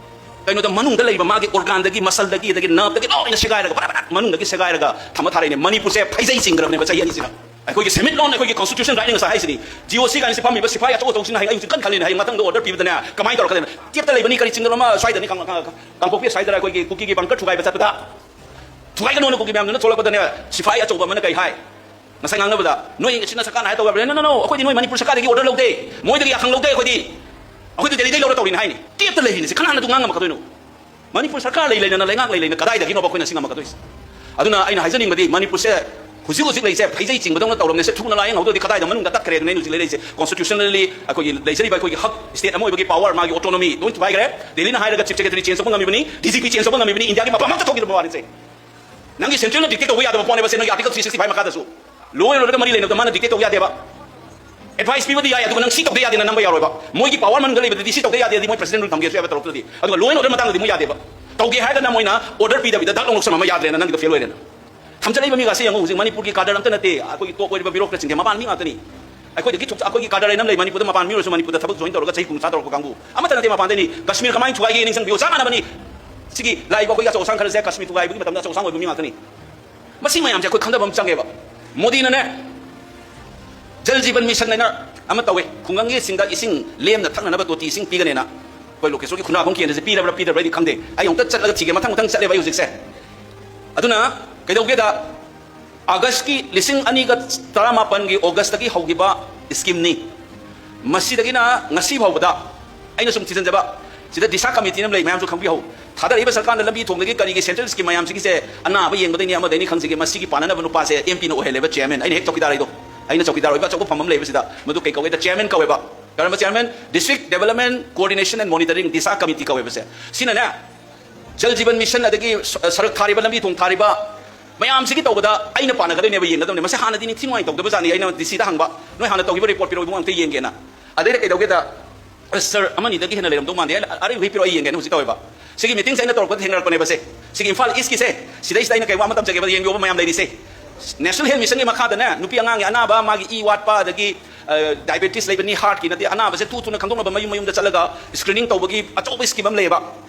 ꯀꯩꯅꯣꯗ ꯃꯅꯨꯡꯗ ꯂꯩꯕ ꯃꯥꯒꯤ ꯑꯣꯔꯒꯥꯟꯗꯒꯤ, ꯃꯁꯜꯗꯒꯤ, ꯑꯗꯒꯤ ꯅꯔꯚꯇꯒꯤ ꯂꯣꯏꯅ ꯁꯦꯒꯥꯏꯔꯒ, ꯕꯔꯥ ꯕꯔꯥ ꯃꯅꯨꯡꯗꯒꯤ ꯁꯦꯒꯥꯏꯔꯒ ꯊꯝꯃ ꯊꯥꯔꯛꯏꯅꯦ꯫ ꯃꯅꯤꯄꯨꯔꯁꯦ ꯐꯩꯖꯩ ꯆꯤꯡꯈ꯭ꯔꯕꯅꯦꯕ ꯆꯍꯤ ꯑꯅꯤꯁꯤꯗ꯫ ꯑꯩꯈꯣꯏꯒꯤ ꯁꯦꯟꯃꯤꯠꯂꯣꯟ, ꯑꯩꯈꯣꯏꯒꯤ ꯀꯣꯟꯁꯇꯤꯇ꯭ꯌꯨꯁꯟ ꯔꯥꯏꯠꯅ ꯉꯁꯥꯏ ꯍꯥꯏꯁꯤꯅꯤ꯫ ꯖꯤ ꯑꯣ ꯁꯤ ꯀꯥꯏꯅ ꯁꯤ ꯐꯝꯃꯤꯕ ꯁꯤꯐꯥꯏ ꯑꯆꯧ ꯑꯆꯧꯁꯤꯅ ꯍꯌꯦꯡ ꯑꯩ ꯍꯧꯖꯤꯛ ꯀꯟꯅ ꯈꯜꯂꯤꯅꯦ, ꯍꯌꯦꯡ ꯃꯊꯪꯗ ꯑꯣꯔꯗꯔ ꯄꯤꯕꯗꯅꯦ ꯀꯃꯥꯏꯅ ꯇꯧꯔꯛꯀꯗꯣꯏꯅꯣ? ꯇꯦꯞꯇ ꯂꯩꯕꯅꯤ, ꯀꯔꯤ ꯆꯤꯡꯗꯅꯣ ꯑꯃ ꯁ꯭ꯋꯥꯏꯗꯅꯤ, ꯀꯥꯡ-, ꯀꯥꯡ-, ꯀꯥꯡꯄꯣꯛꯄꯤ ꯁ꯭ꯋꯥꯏꯗꯔ ꯑꯩꯈꯣꯏꯒꯤ ꯀꯨꯀꯤꯒꯤ ꯕꯪꯀꯔ ꯊꯨꯒꯥꯏꯕ ꯆꯠꯄꯗ, ꯊꯨꯒꯥꯏꯒꯅꯣꯅ ꯀꯨꯀꯤ ꯃꯌꯥꯝꯗꯨꯅ ꯊꯣꯛꯂꯛꯄꯗꯅꯦ, ꯁꯤꯐꯥꯏ ꯑꯆꯧꯕ ꯑꯃꯅ ꯀꯩ ꯍꯥꯏ? ꯉꯁꯥꯏ ꯉꯥꯡꯅꯕꯗ, "ꯅꯣꯏ ꯁꯤꯅ ꯁꯔꯀꯥꯔꯅ ꯍꯥꯏ ꯇꯧꯕ ꯌꯥꯕ꯭ꯔꯥ?" "No, no, no, ꯑꯩꯈꯣꯏꯗꯤ ꯅꯣꯏ ꯃꯅꯤꯄꯨꯔ ꯁꯔꯀꯥꯔꯗꯒꯤ ꯑꯣꯔꯗꯔ ꯂꯧꯗꯦ, ꯃꯣꯏꯗꯒꯤ ꯌꯥꯊꯪ ꯂꯧꯗꯦ ꯑꯩꯈꯣꯏꯗꯤ꯫ ꯑꯩꯈꯣꯏꯗꯤ ꯗꯦꯜꯂꯤꯗꯒꯤ ꯂꯧꯔ ꯇꯧꯔꯤꯅꯦ" ꯍꯥꯏꯅꯤ꯫ ꯇꯦꯞꯇ ꯂꯩꯔꯤꯅꯦ, ꯁꯤ ꯀꯅꯥꯅ ꯑꯗꯨ ꯉꯥꯡ ꯉꯝꯃꯛꯀꯗꯣꯏꯅꯣ? ꯃꯅꯤꯄꯨꯔ ꯁꯔꯀꯥꯔ ꯂꯩ ꯂꯩꯅꯅ, ꯂꯩꯉꯥꯛ ꯂꯩ ꯂꯩꯅ ꯀꯗꯥꯏꯗꯒꯤꯅꯣꯕ ꯑꯩꯈꯣꯏꯅ ꯁꯤ ꯉꯝꯃꯛꯀꯗꯣꯏꯁꯦ? ꯑꯗꯨꯅ ꯑꯩꯅ ꯍꯥꯏꯖꯅꯤꯡꯕꯗꯤ, ꯃꯅꯤꯄꯨꯔꯁꯦ ꯍꯧꯖꯤꯛ ꯍꯧꯖꯤꯛ ꯂꯩꯔꯤꯁꯦ ꯐꯩꯖꯩ ꯆꯤꯡꯕꯗꯧꯅ ꯇꯧꯔꯕꯅꯦ꯫ ꯁꯦ ꯊꯨꯅ ꯂꯥꯏꯌꯦꯡꯍꯧꯗ꯭ꯔꯗꯤ ꯀꯗꯥꯏꯗ ꯃꯅꯨꯡꯗ ꯇꯠꯈ꯭ꯔꯦ? ꯑꯗꯨꯅ ꯑꯩꯅ ꯍꯧꯖꯤꯛ ꯂꯩꯔꯤꯁꯦ, ꯀꯣꯟꯁꯇꯤꯇ꯭ꯌꯨꯁꯅꯦꯜꯂꯤ ꯑꯩꯈꯣꯏꯒꯤ ꯂꯩꯖꯔꯤꯕ ꯑꯩꯈꯣꯏꯒꯤ ꯍꯛ, ꯁ꯭ꯇꯦꯠ ꯑꯃ ꯑꯣꯏꯕꯒꯤ ꯄꯋꯥꯔ, ꯃꯥꯒꯤ ꯑꯣꯇꯣꯅꯣꯃꯤ ꯂꯣꯏ ꯊꯨꯒꯥꯏꯈ꯭ꯔꯦ꯫ ꯗꯦꯜꯂꯤꯅ ꯍꯥꯏꯔꯒ ꯆꯤꯐ ꯁꯦꯀ꯭ꯔꯦꯇꯔꯤ ꯆꯦꯟꯖ ꯇꯧꯕ ꯉꯝꯃꯤꯕꯅꯤ, ꯗꯤ ꯖꯤ ꯄꯤ ꯆꯦꯟꯖ ꯇꯧꯕ ꯉꯝꯃꯤꯕꯅꯤ, ꯏꯟꯗꯤꯌꯥꯒꯤ ꯃꯐꯝ ꯑꯃꯠꯇ ꯊꯣꯛꯈꯤꯗꯕ ꯋꯥꯅꯤꯁꯦ꯫ ꯅꯪꯒꯤ ꯁꯦꯟꯇ꯭ꯔꯦꯜꯅ ꯗꯤꯛꯇꯦꯠ ꯇꯧꯕ ꯌꯥꯗꯕ ꯄꯣꯠꯅꯦꯕ ꯁꯦ, ꯅꯣꯏꯒꯤ ꯑꯥꯔꯇꯤꯀꯜ ꯊ꯭ꯔꯤ ꯁꯤꯛꯁꯇꯤ ꯐꯥꯏꯚ ꯃꯈꯥꯗꯁꯨ꯫ Law and order ꯒ ꯃꯔꯤ ꯂꯩꯅꯕꯗ ꯃꯥꯅ dictate ꯇꯧꯕ ꯌꯥꯗꯦꯕ꯫ Advice ꯄꯤꯕꯗꯤ ꯌꯥꯏ, ꯑꯗꯨꯒ ꯅꯪ ꯁꯤ ꯇꯧꯗ ꯌꯥꯗꯦꯅ ꯅꯝꯕ ꯌꯥꯔꯣꯏꯕ꯫ ꯃꯣꯏꯒꯤ power ꯃꯅꯨꯡꯗ ꯂꯩꯕꯗꯗꯤ ꯁꯤ ꯇꯧꯗ ꯌꯥꯗꯦꯗꯤ ꯃꯣꯏ president rule ꯊꯝꯒꯦꯁꯨ ꯌꯥꯏꯕ ꯇꯧꯔꯛꯇ꯭ꯔꯗꯤ꯫ ꯑꯗꯨꯒ law and order ꯃꯇꯥꯡꯗꯗꯤ ꯃꯣꯏ ꯌꯥꯗꯦꯕ꯫ ꯇꯧꯒꯦ ꯍꯥꯏꯔꯒꯅ ꯃꯣꯏꯅ order ꯄꯤꯗꯕꯤꯗ ꯗꯛ ꯂꯧꯅ ꯂꯧꯁꯟꯕ ꯑꯃ ꯌꯥꯗ꯭ꯔꯦꯅ ꯅꯪꯒꯤꯗꯣ fail ꯑꯣꯏꯔꯦꯅ꯫ ꯊꯝꯖꯜꯂꯛꯏꯕ ꯃꯤꯒꯥꯁꯦ ꯌꯦꯡꯉꯨ, ꯍꯧꯖꯤꯛ ꯃꯅꯤꯄꯨꯔꯒꯤ cadre ꯑꯝꯇ ꯅꯠꯇꯦ, ꯑꯩꯈꯣꯏꯒꯤ top ꯑꯣꯏꯔꯤꯕ bureaucrat ꯁꯤꯡꯁꯦ ꯃꯄꯥꯟ ꯃꯤ ꯉꯥꯛꯇꯅꯤ꯫ ꯑꯩꯈꯣꯏꯗꯒꯤ ꯊꯣꯛ-, ꯑꯩꯈꯣꯏꯒꯤ cadre ꯍꯥꯏꯅ ꯑꯃ ꯂꯩ ꯃꯅꯤꯄꯨꯔꯗ, ꯃꯄꯥꯟ ꯃꯤ ꯑꯣꯏꯔꯁꯨ ꯃꯅꯤꯄꯨꯔꯗ ꯊꯕꯛ join ꯇꯧꯔꯒ ꯆꯍꯤ ꯀꯨꯟꯊ꯭ꯔꯥ ꯇꯧꯔꯛꯄ ꯀꯥꯡꯕꯨ꯫ ꯑꯃꯠꯇ ꯅꯠꯇꯦ ꯃꯄꯥꯟꯗꯩꯅꯤ꯫ ꯀꯥꯁꯃꯤꯔ ꯀꯃꯥꯏꯅ ꯊꯨꯒꯥꯏꯒꯦ ꯅꯤꯡꯁꯤꯡꯕꯤꯌꯨ, ꯆꯞ ꯃꯥꯟꯅꯕꯅꯤ꯫ ꯁꯤꯒꯤ ꯂꯥꯛꯏꯕ ꯑꯩꯈꯣꯏꯒꯤ ꯑꯆꯧ ꯑꯁꯥꯡ ꯈꯔꯁꯦ ꯀꯥꯁꯃꯤꯔ ꯊꯨꯒꯥꯏꯕꯒꯤ ꯃꯇꯝꯗ ꯑꯆꯧ ꯑꯁꯥꯡ ꯑꯣꯏꯕ ꯃꯤ ꯉꯥꯛꯇꯅꯤ꯫ ꯃꯁꯤ ꯃꯌꯥꯝꯁꯦ ꯑꯩꯈꯣꯏ ꯈꯪꯗꯕ ꯑꯃ ꯆꯪꯉꯦꯕ꯫ ꯃꯣꯗꯤꯅꯅꯦ, ꯖꯜ ꯖꯤꯕꯟ ꯃꯤꯁꯟ ꯍꯥꯏꯅ ꯑꯃ ꯇꯧꯋꯦ, ꯈꯨꯡꯒꯪꯒꯤ ꯁꯤꯡꯗ ꯏꯁꯤꯡ ꯂꯦꯝꯅ ꯊꯛꯅꯅꯕ ꯇꯣꯇꯤ ꯏꯁꯤꯡ ꯄꯤꯒꯅꯦꯅ꯫ ꯑꯩꯈꯣꯏ ꯂꯣꯀꯦꯁꯣꯔꯒꯤ ꯈꯨꯟꯗ꯭ꯔꯥꯛꯐꯝ ꯀꯦꯟꯗ꯭ꯔꯁꯦ ꯄꯤꯔꯕ꯭ꯔꯥ ꯄꯤꯗꯕ꯭ꯔꯥꯗꯤ ꯈꯪꯗꯦ, ꯑꯩ ꯑꯃꯨꯛꯇ ꯆꯠꯂꯒ ꯊꯤꯒꯦ, ꯃꯊꯪ ꯃꯊꯪ ꯆꯠꯂꯦꯕ ꯑꯩ ꯍꯧꯖꯤꯛꯁꯦ꯫ ꯑꯗꯨꯅ ꯀꯩꯗꯧꯒꯦꯗ, ꯑꯥꯒꯁꯀꯤ, ꯂꯤꯁꯤꯡ ꯑꯅꯤꯒ ꯇꯔꯥꯃꯥꯄꯟꯒꯤ ꯑꯣꯒꯁꯇꯒꯤ ꯍꯧꯈꯤꯕ scheme ꯅꯤ꯫ ꯃꯁꯤꯗꯒꯤꯅ ꯉꯁꯤ ꯐꯥꯎꯕꯗ ꯑꯩꯅ ꯁꯨꯝ ꯊꯤꯖꯤꯟꯖꯕ, ꯁꯤꯗ ꯗꯤꯁꯥ ꯀꯃꯤꯇꯤ ꯑꯃ ꯂꯩ, ꯃꯌꯥꯝꯁꯨ ꯈꯪꯕꯤꯍꯧ꯫ ꯊꯥꯗꯔꯛꯏꯕ ꯁꯔꯀꯥꯔꯅ ꯂꯝꯕꯤ ꯊꯣꯡꯗꯒꯤ ꯀꯔꯤꯒꯤ central scheme ꯃꯌꯥꯝꯁꯤꯒꯤꯁꯦ ꯑꯅꯥꯕ ꯌꯦꯡꯕꯗꯩꯅꯤ ꯑꯃꯗꯩꯅꯤ ꯈꯪꯖꯒꯦ, ꯃꯁꯤꯒꯤ ꯄꯥꯟꯅꯅꯕ ꯅꯨꯄꯥꯁꯦ M P ꯅ ꯑꯣꯏꯍꯜꯂꯦꯕ chairman꯫ ꯑꯩꯅ ꯍꯦꯛ ꯆꯧꯀꯤꯗꯥꯔ ꯑꯩꯗꯣ, ꯑꯩꯅ ꯆꯧꯀꯤꯗꯥꯔ ꯑꯣꯏꯕ ꯑꯆꯧꯕ ꯐꯝ ꯑꯃ ꯂꯩꯕꯁꯤꯗ, ꯃꯗꯨ ꯀꯩ ꯀꯧꯒꯦꯗ, chairman ꯀꯧꯋꯦꯕ꯫ ꯀꯔꯝꯕ chairman? District Development Coordination and Monitoring, DISHA committee ꯀꯧꯋꯦꯕꯁꯦ꯫ ꯁꯤꯅꯅꯦ, ꯖꯜ ꯖꯤꯕꯟ ꯃꯤꯁꯟ ꯑꯗꯒꯤ ꯁ-, ꯁꯔꯛ ꯊꯥꯔꯤꯕ, ꯂꯝꯕꯤ ꯊꯣꯡ ꯊꯥꯔꯤꯕ ꯃꯌꯥꯝꯁꯤꯒꯤ ꯇꯧꯕꯗ ꯑꯩꯅ ꯄꯥꯟꯅꯒꯗꯣꯏꯅꯦꯕ, ꯌꯦꯡꯒꯗꯕꯅꯦ꯫ ꯃꯁꯤ ꯍꯥꯟꯅꯗꯤ ꯅꯤꯡꯊꯤ ꯅꯨꯡꯉꯥꯏꯅ ꯇꯧꯗꯕꯖꯥꯠꯅꯤ꯫ ꯑꯩꯅ D C ꯗ ꯍꯪꯕ, "ꯅꯣꯏ ꯍꯥꯟꯅ ꯇꯧꯈꯤꯕ report ꯄꯤꯔꯛꯑꯣ ꯏꯕꯨꯡꯉꯣ, ꯑꯝꯇ ꯌꯦꯡꯒꯦꯅ"꯫ ꯑꯗꯩꯗ ꯀꯩꯗꯧꯒꯦꯗ, "ꯑꯁ, sir, ꯑꯃꯅꯤꯗꯒꯤ ꯍꯦꯟꯅ ꯂꯩꯔꯝꯗꯧ ꯃꯥꯟꯗꯦ, ꯑꯩꯅ ꯑꯔꯩꯕꯈꯩ ꯄꯤꯔꯛꯑꯣ, ꯑꯩ ꯌꯦꯡꯒꯦꯅ" ꯍꯧꯖꯤꯛ ꯇꯧꯋꯦꯕ꯫ ꯁꯤꯒꯤ meetingꯁꯦ ꯑꯩꯅ ꯇꯧꯔꯛꯄꯗ ꯊꯦꯡꯅꯔꯛꯄꯅꯦꯕ ꯁꯦ꯫ ꯁꯤꯒꯤ ꯏꯝꯐꯥꯜ ꯏꯁꯀꯤꯁꯦ, ꯁꯤꯗꯩꯁꯤꯗ ꯑꯩꯅ ꯀꯩꯒꯨꯝꯕ ꯑꯃ ꯇꯝꯖꯒꯦꯕ, ꯌꯦꯡꯕꯤꯌꯣꯕ ꯃꯌꯥꯝ ꯂꯩꯔꯤꯁꯦ꯫ National Health Missionꯒꯤ ꯃꯈꯥꯗꯅꯦ, ꯅꯨꯄꯤ ꯑꯉꯥꯡꯒꯤ ꯑꯅꯥꯕ, ꯃꯥꯒꯤ ꯏ ꯋꯥꯠꯄ, ꯑꯗꯒꯤ, ꯑ, diabetes ꯂꯩꯕꯅꯤ, heartꯀꯤ ꯅꯠꯇꯦ, ꯑꯅꯥꯕꯁꯦ ꯊꯨ ꯊꯨꯅ ꯈꯪꯗꯣꯛꯅꯕ ꯃꯌꯨꯝ ꯃꯌꯨꯝꯗ ꯆꯠꯂꯒ screening ꯇꯧꯕꯒꯤ ꯑꯆꯧꯕ scheme ꯑꯃ ꯂꯩꯌꯦꯕ꯫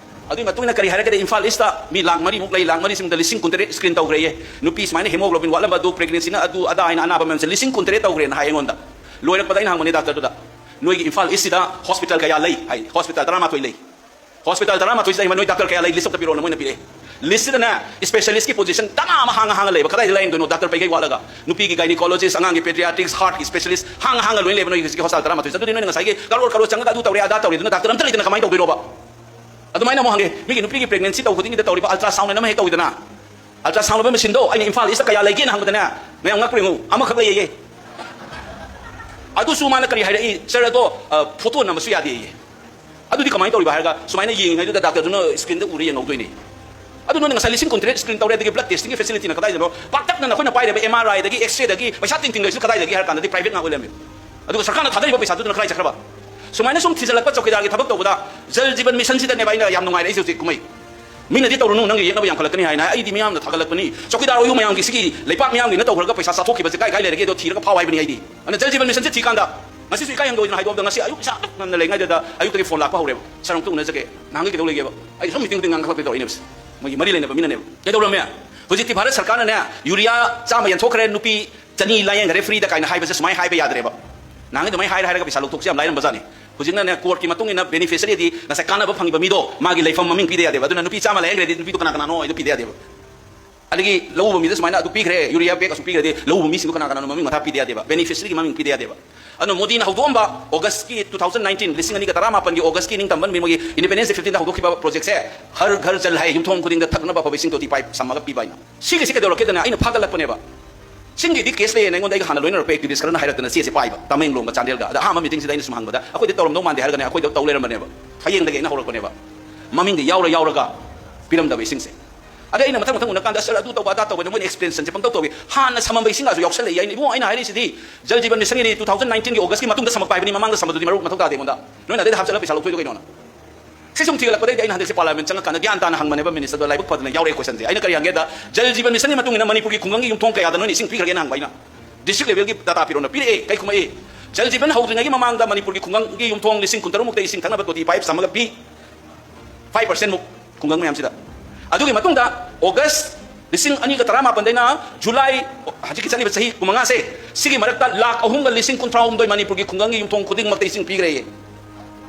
ꯑꯗꯨꯒꯤ ꯃꯇꯨꯡ ꯏꯟꯅ ꯀꯔꯤ ꯍꯥꯏꯔꯒꯗꯤ, ꯏꯝꯐꯥꯜ ꯏꯁꯇ ꯃꯤ ꯂꯥꯛ ꯃꯔꯤꯃꯨꯛ ꯂꯩ, ꯂꯥꯛ ꯃꯔꯤꯁꯤꯡꯗ ꯂꯤꯁꯤꯡ ꯀꯨꯟꯇꯔꯦꯠ screen ꯇꯧꯈ꯭ꯔꯦꯌꯦ꯫ ꯅꯨꯄꯤ ꯁꯨꯃꯥꯏꯅ hemoglobin ꯋꯥꯠꯂꯝꯕ ꯑꯗꯨ, pregnancyꯅ ꯑꯗꯨ ꯑꯗꯥ ꯍꯥꯏꯅ ꯑꯅꯥꯕ ꯃꯌꯥꯝꯁꯦ ꯂꯤꯁꯤꯡ ꯀꯨꯟꯇꯔꯦꯠ ꯇꯧꯈ꯭ꯔꯦꯅ ꯍꯥꯏ ꯑꯩꯉꯣꯟꯗ꯫ ꯂꯣꯏꯔꯛꯄꯗ ꯑꯩꯅ ꯍꯪꯕꯅꯦ doctorꯗꯨꯗ, "ꯅꯣꯏꯒꯤ ꯏꯝꯐꯥꯜ ꯏꯁꯁꯤꯗ hospital ꯀꯌꯥ ꯂꯩ?" ꯍꯥꯏ, "Hospital ꯇꯔꯥꯃꯥꯊꯣꯏ ꯂꯩ"꯫ "Hospital ꯇꯔꯥꯃꯥꯊꯣꯏꯁꯤꯗ ꯅꯣꯏ doctor ꯀꯌꯥ ꯂꯩ? List ꯑꯝꯇ ꯄꯤꯔꯛꯑꯣꯅ" ꯃꯣꯏꯅ ꯄꯤꯔꯛꯑꯦ꯫ Listꯁꯤꯗꯅꯦ specialistꯀꯤ position ꯗꯃꯥ ꯑꯃ ꯍꯥꯡꯉ ꯍꯥꯡꯉ ꯂꯩꯕ꯫ ꯀꯗꯥꯏꯗ ꯂꯥꯏꯌꯦꯡꯗꯣꯏꯅꯣ? Doctor ꯄꯩꯒꯩ ꯋꯥꯠꯂꯒ꯫ ꯅꯨꯄꯤꯒꯤ gynecologist, ꯑꯉꯥꯡꯒꯤ pediatrics, heartꯀꯤ specialist ꯍꯥꯡꯉ ꯍꯥꯡꯉ ꯂꯣꯏ ꯂꯩꯕ ꯅꯣꯏꯒꯤ ꯍꯧꯖꯤꯛꯀꯤ hospital ꯇꯔꯥꯃꯥꯊꯣꯏꯁꯦ꯫ ꯑꯗꯨꯗꯤ ꯅꯣꯏꯅ ꯉꯁꯥꯏꯒꯤ ꯀꯔꯣꯔ ꯀꯔꯣꯔ ꯆꯪꯉꯒ ꯑꯗꯨ ꯇꯧꯔꯦ ꯑꯗꯥ ꯇꯧꯔꯦ, ꯑꯗꯨꯅ doctor ꯑꯝꯇ ꯂꯩꯇꯅ ꯀꯃꯥꯏꯅ ꯇꯧꯗꯣꯏꯅꯣꯕ? ꯑꯗꯨꯃꯥꯏꯅ ꯑꯃꯨꯛ ꯍꯪꯉꯦ, "ꯃꯤꯒꯤ ꯅꯨꯄꯤꯒꯤ pregnancy ꯇꯧ ꯈꯨꯗꯤꯡꯒꯤꯗ ꯇꯧꯔꯤꯕ ultrasound ꯑꯃ ꯍꯦꯛ ꯇꯧꯋꯤꯗꯅ, ultrasound ꯂꯧꯕ machineꯗꯣ ꯑꯩꯅ ꯏꯝꯐꯥꯜ ꯏꯁꯇ ꯀꯌꯥ ꯂꯩꯒꯦꯅ ꯍꯪꯕꯗꯅꯦ, ꯃꯌꯥꯝ ꯉꯛꯄ꯭ꯔ ꯌꯦꯡꯉꯨ, ꯑꯃꯈꯛ ꯂꯩꯌꯦ"꯫ ꯑꯗꯨꯁꯨ ꯃꯥꯅ ꯀꯔꯤ ꯍꯥꯏꯔꯛꯏ, "Sir, ꯑꯗꯣ, ꯑ, photo ꯅꯝꯕꯁꯨ ꯌꯥꯗꯦꯌꯦ"꯫ "ꯑꯗꯨꯗꯤ ꯀꯃꯥꯏꯅ ꯇꯧꯔꯤꯕ?" ꯍꯥꯏꯔꯒ, ꯁꯨꯃꯥꯏꯅ ꯌꯦꯡꯉꯤꯉꯩꯗꯨꯗ doctorꯗꯨꯅ screenꯗ ꯎꯔ ꯌꯦꯡꯍꯧꯗꯣꯏꯅꯦ꯫ ꯑꯗꯨ ꯅꯣꯏꯅ ꯉꯁꯥꯏ ꯂꯤꯁꯤꯡ ꯀꯨꯟꯇꯔꯦꯠ screen ꯇꯧꯔꯦ, ꯑꯗꯒꯤ blood testing ꯒꯤ facility ꯅ ꯀꯗꯥꯏꯗꯅꯣ? ꯄꯥꯛꯇꯛꯅꯅ ꯑꯩꯈꯣꯏꯅ ꯄꯥꯏꯔꯤꯕ M R I ꯗꯒꯤ X-ray ꯗꯒꯤ ꯄꯩꯁꯥ ꯇꯤꯡ ꯇꯤꯡꯗꯣꯏꯁꯨ ꯀꯗꯥꯏꯗꯒꯤ ꯍꯥꯏꯔ ꯀꯥꯟꯗꯗꯤ private ꯉꯥꯛ ꯑꯣꯏ ꯂꯩꯔꯝꯃꯤ꯫ ꯑꯗꯨꯒ ꯁꯔꯀꯥꯔꯅ ꯊꯥꯗꯔꯤꯕ ꯄꯩꯁꯥꯗꯨꯗꯨꯅ ꯀꯗꯥꯏ ꯆꯠꯈ꯭ꯔꯕ? ꯁꯨꯃꯥꯏꯅ ꯁꯨꯝ ꯊꯤꯖꯤꯜꯂꯛꯄ ꯆꯧꯀꯤꯗꯥꯔꯒꯤ ꯊꯕꯛ ꯇꯧꯕꯗ, ꯖꯜ ꯖꯤꯕꯟ ꯃꯤꯁꯟꯁꯤꯗꯅꯦꯕ ꯑꯩꯅ ꯌꯥꯝ ꯅꯨꯡꯉꯥꯏꯔꯛꯏꯁꯦ ꯍꯧꯖꯤꯛ ꯀꯨꯝꯍꯩ꯫ ꯃꯤꯅꯗꯤ ꯇꯧꯔꯨꯅꯨ, ꯅꯪꯒꯤ ꯌꯦꯛꯅꯕ ꯌꯥꯝꯈꯠꯂꯛꯀꯅꯤ ꯍꯥꯏꯅ ꯑꯩꯗꯤ ꯃꯤꯌꯥꯝꯅ ꯊꯥꯒꯠꯂꯛꯄꯅꯤ꯫ ꯆꯧꯀꯤꯗꯥꯔ ꯑꯣꯏꯌꯨ ꯃꯌꯥꯝꯒꯤ ꯁꯤꯒꯤ ꯂꯩꯄꯥꯛ ꯃꯤꯌꯥꯝꯒꯤꯅ ꯇꯧꯈ꯭ꯔꯒ ꯄꯩꯁꯥ ꯆꯥꯊꯣꯛꯈꯤꯕꯁꯦ ꯀꯥꯏ ꯀꯥꯏ ꯂꯩꯔꯒꯦꯗꯣ ꯊꯤꯔꯒ ꯐꯥꯎ ꯍꯥꯏꯕꯅꯤ ꯑꯩꯗꯤ꯫ ꯑꯗꯨꯅ ꯖꯜ ꯖꯤꯕꯟ ꯃꯤꯁꯟꯁꯦ ꯊꯤꯀꯥꯟꯗ ꯉꯁꯤꯁꯨ ꯏꯀꯥꯏ ꯍꯪꯒꯣꯏꯗꯅ ꯍꯥꯏꯗꯣꯛꯑꯕꯗ ꯉꯁꯤ ꯑꯌꯨꯛ ꯏꯁꯥ ꯄꯤꯛ ꯉꯝꯅ ꯂꯩꯉꯩꯗꯨꯗ ꯑꯌꯨꯛꯇꯒꯤ ꯐꯣꯟ ꯂꯥꯛꯄ ꯍꯧꯔꯦꯕ꯫ "ꯁꯥꯔ, ꯑꯃꯨꯛꯇ ꯎꯅꯖꯒꯦ꯫ ꯅꯍꯥꯟꯒꯩ ꯀꯩꯗꯧ ꯂꯩꯒꯦꯕ?" ꯑꯩ ꯁꯨꯝ ꯃꯤꯇꯤꯡ ꯃꯤꯇꯤꯡ ꯉꯥꯡꯈꯠꯂꯛꯄꯩ ꯇꯧꯔꯛꯏꯅꯦꯕꯁꯦ꯫ ꯃꯣꯏꯒꯤ ꯃꯔꯤ ꯂꯩꯅꯕ ꯃꯤꯅꯅꯦꯕ꯫ ꯀꯩꯗꯧꯔꯝꯃꯦ? ꯍꯧꯖꯤꯛꯇꯤ ꯚꯥꯔꯠ ꯁꯔꯀꯥꯔꯅꯅꯦ ꯌꯨꯔꯤꯌꯥ ꯆꯥꯝꯃ ꯌꯦꯟꯊꯣꯛꯈ꯭ꯔꯦ, ꯅꯨꯄꯤ ꯆꯅꯤ ꯂꯥꯌꯦꯡꯈ꯭ꯔꯦ free ꯗ ꯀꯥꯏꯅ ꯍꯥꯏꯕꯁꯦ ꯁꯨꯃꯥꯏꯅ ꯍꯥꯏꯕ ꯌꯥꯗ꯭ꯔꯦꯕ꯫ ꯅꯍꯥꯟꯒꯩ ꯑꯗꯨꯃꯥꯏꯅ ꯍꯥꯏꯔ ꯍꯥꯏꯔꯒ ꯄꯩꯁꯥ ꯂꯧꯊꯣꯛꯁꯦ ꯌꯥꯝ ꯂꯥꯏꯔꯝꯕꯖꯥꯠꯅꯤ꯫ ꯍꯧꯖꯤꯛꯅꯅꯦ court ꯀꯤ ꯃꯇꯨꯡ ꯏꯟꯅ beneficiary ꯗꯤ ꯉꯁꯥꯏ ꯀꯥꯟꯅꯕ ꯐꯪꯉꯤꯕ ꯃꯤꯗꯣ ꯃꯥꯒꯤ ꯂꯩꯐꯝ ꯃꯃꯤꯡ ꯄꯤꯗ ꯌꯥꯗꯦꯕ꯫ ꯑꯗꯨꯅ ꯅꯨꯄꯤ ꯆꯥꯝꯃ ꯂꯥꯌꯦꯡꯈ꯭ꯔꯗꯤ ꯅꯨꯄꯤꯗꯣ ꯀꯅꯥ ꯀꯅꯥꯅꯣ ꯍꯥꯏꯗꯣ ꯄꯤꯗ ꯌꯥꯗꯦꯕ꯫ ꯑꯗꯒꯤ ꯂꯧꯎꯕ ꯃꯤꯗ ꯁꯨꯃꯥꯏꯅ ꯑꯗꯨ ꯄꯤꯈ꯭ꯔꯦ, ꯌꯨꯔꯤꯌꯥ bag ꯑꯁꯨꯛ ꯄꯤꯈ꯭ꯔꯗꯤ ꯂꯧꯎꯕ ꯃꯤꯁꯤꯡꯗꯣ ꯀꯅꯥ ꯀꯅꯥꯅꯣ ꯃꯃꯤꯡ ꯃꯊꯥ ꯄꯤꯗ ꯌꯥꯗꯦꯕ, beneficiary ꯒꯤ ꯃꯃꯤꯡ ꯄꯤꯗ ꯌꯥꯗꯦꯕ꯫ ꯑꯗꯨꯅ ꯃꯣꯗꯤꯅ ꯍꯧꯗꯣꯛꯑꯝꯕ August ꯀꯤ two thousand nineteen, ꯂꯤꯁꯤꯡ ꯑꯅꯤꯒ ꯇꯔꯥꯃꯥꯄꯟꯒꯤ August ꯀꯤ ꯅꯤꯡꯇꯝꯕ ꯅꯨꯃꯤꯠ ꯃꯣꯏꯒꯤ Independence Day fifteen ꯗ ꯍꯧꯗꯣꯛꯈꯤꯕ project ꯁꯦ ꯍꯔ ꯘꯔ ꯖꯜ ꯍꯥꯏ, ꯌꯨꯝꯊꯣꯡ ꯈꯨꯗꯤꯡꯗ ꯊꯛꯅꯕ ꯑꯐꯕ ꯏꯁꯤꯡ ꯇꯣꯇꯤ pipe ꯁꯝꯃꯒ ꯄꯤꯕ ꯍꯥꯏꯅ꯫ ꯁꯤꯒꯤꯁꯤ ꯀꯩꯗꯧꯔꯛꯀꯦꯗꯅ ꯑꯩꯅ ꯐꯥꯒꯠꯂꯛꯄꯅꯦꯕ꯫ ꯁꯤꯡꯒꯤꯗꯤ case ꯂꯩꯌꯦꯅ ꯑꯩꯉꯣꯟꯗ ꯑꯩꯒ ꯍꯥꯟꯅ ꯂꯣꯏꯅꯔꯛꯄ activist ꯈꯔꯅ ꯍꯥꯏꯔꯛꯇꯅ ꯆꯦꯁꯦ ꯄꯥꯏꯕ, ꯇꯃꯦꯡꯂꯣꯡꯒ ꯆꯥꯟꯗꯦꯜꯒ꯫ ꯑꯗ ꯑꯍꯥꯟꯕ meeting ꯁꯤꯗ ꯑꯩꯅ ꯁꯨꯝ ꯍꯪꯕꯗ ꯑꯩꯈꯣꯏꯗꯤ ꯇꯧꯔꯝꯗꯧ ꯃꯥꯟꯗꯦ ꯍꯥꯏꯔꯒꯅꯦ ꯑꯩꯈꯣꯏꯗ ꯇꯧ ꯂꯩꯔꯝꯕꯅꯦꯕ꯫ ꯍꯌꯦꯡꯗꯒꯤ ꯑꯩꯅ ꯍꯧꯔꯛꯄꯅꯦꯕ꯫ ꯃꯃꯤꯡꯗꯤ ꯌꯥꯎꯔ ꯌꯥꯎꯔꯒ ꯄꯤꯔꯝꯗꯕ ꯏꯁꯤꯡꯁꯦ꯫ ꯑꯗꯩ ꯑꯩꯅ ꯃꯊꯪ ꯃꯊꯪ ꯎꯅꯀꯥꯟꯗ, "ꯁꯥꯔ, ꯑꯗꯨ ꯇꯧꯕ ꯑꯗꯥ ꯇꯧꯕ" ꯍꯥꯏꯅ ꯃꯣꯏꯅ explaination ꯁꯦ ꯄꯪꯇꯧ ꯇꯧꯏ꯫ ꯍꯥꯟꯅ ꯁꯝꯃꯝꯕ ꯏꯁꯤꯡꯒꯁꯨ ꯌꯥꯎꯁꯜꯂꯛꯏ꯫ ꯑꯩꯅ, "ꯏꯕꯨꯡꯉꯣ, ꯑꯩꯅ ꯍꯥꯏꯔꯤꯁꯤꯗꯤ ꯖꯜ ꯖꯤꯕꯟ ꯃꯤꯁꯟꯒꯤꯗꯤ two thousand nineteen ꯒꯤ August ꯀꯤ ꯃꯇꯨꯡꯗ ꯁꯝꯃꯛꯄ ꯍꯥꯏꯕꯅꯤ, ꯃꯃꯥꯡꯗ ꯁꯝꯕꯗꯨꯗꯤ ꯃꯔꯨ ꯃꯊꯧ ꯇꯥꯗꯦ ꯑꯩꯉꯣꯟꯗ꯫ ꯅꯣꯏꯅ ꯑꯗꯩꯗ ꯍꯥꯞꯆꯜꯂꯒ ꯄꯩꯁꯥ ꯂꯧꯊꯣꯛꯏꯗꯣ ꯀꯩꯅꯣꯅ?" ꯁꯤ ꯁꯨꯝ ꯊꯤꯒꯠꯂꯛꯄꯗꯩꯗꯤ ꯑꯩꯅ ꯍꯟꯗꯛꯁꯦ parliament ꯆꯪꯉꯀꯥꯟꯗ ꯒ꯭ꯌꯥꯟ ꯇꯥꯅ ꯍꯪꯕꯅꯦꯕ minister ꯗꯣ, ꯂꯥꯏꯕꯛ ꯐꯗꯅ ꯌꯥꯎꯔꯛꯑꯦ question ꯁꯦ꯫ ꯑꯩꯅ ꯀꯔꯤ ꯍꯪꯒꯦꯗ, ꯖꯜ ꯖꯤꯕꯟ ꯃꯤꯁꯟꯒꯤ ꯃꯇꯨꯡ ꯏꯟꯅ ꯃꯅꯤꯄꯨꯔꯒꯤ ꯈꯨꯡꯒꯪꯒꯤ ꯌꯨꯝꯊꯣꯡ ꯀꯌꯥꯗ ꯅꯣꯏꯅ ꯏꯁꯤꯡ ꯄꯤꯈ꯭ꯔꯒꯦꯅ ꯍꯪꯕ ꯑꯩꯅ꯫ District level ꯒꯤ data ꯄꯤꯔꯛꯑꯣꯅ ꯄꯤꯔꯛꯑꯦ꯫ ꯀꯩ ꯈꯨꯝꯃꯛꯏ? ꯖꯜ ꯖꯤꯕꯟ ꯍꯧꯗ꯭ꯔꯤꯉꯩꯒꯤ ꯃꯃꯥꯡꯗ ꯃꯅꯤꯄꯨꯔꯒꯤ ꯈꯨꯡꯒꯪꯒꯤ ꯌꯨꯝꯊꯣꯡ ꯂꯤꯁꯤꯡ ꯀꯨꯟꯇꯔꯨꯛ ꯃꯨꯛꯇ ꯏꯁꯤꯡ ꯊꯛꯅꯕ ꯇꯣꯇꯤ pipe ꯁꯝꯃꯒ ꯄꯤ꯫ Five percent ꯃꯨꯛ ꯈꯨꯡꯒꯪ ꯃꯌꯥꯝꯁꯤꯗ꯫ ꯑꯗꯨꯒꯤ ꯃꯇꯨꯡꯗ August ꯂꯤꯁꯤꯡ ꯑꯅꯤꯒ ꯇꯔꯥꯃꯥꯄꯟꯗꯩꯅ July, ꯍꯧꯖꯤꯛꯀꯤ ꯆꯠꯂꯤꯕ ꯆꯍꯤ ꯀꯨꯟꯃꯉꯥꯁꯦ, ꯁꯤꯒꯤ ꯃꯔꯛꯇ ꯂꯥꯈ ꯑꯍꯨꯝꯒ ꯂꯤꯁꯤꯡ ꯀꯨꯟꯊ꯭ꯔꯥ ꯍꯨꯝꯗꯣꯏ ꯃꯅꯤꯄꯨꯔꯒꯤ ꯈꯨꯡꯒꯪꯒꯤ ꯌꯨꯝꯊꯣꯡ ꯈꯨꯗꯤꯡꯃꯛꯇ ꯏꯁꯤꯡ ꯄꯤꯈ꯭ꯔꯦꯌꯦ꯫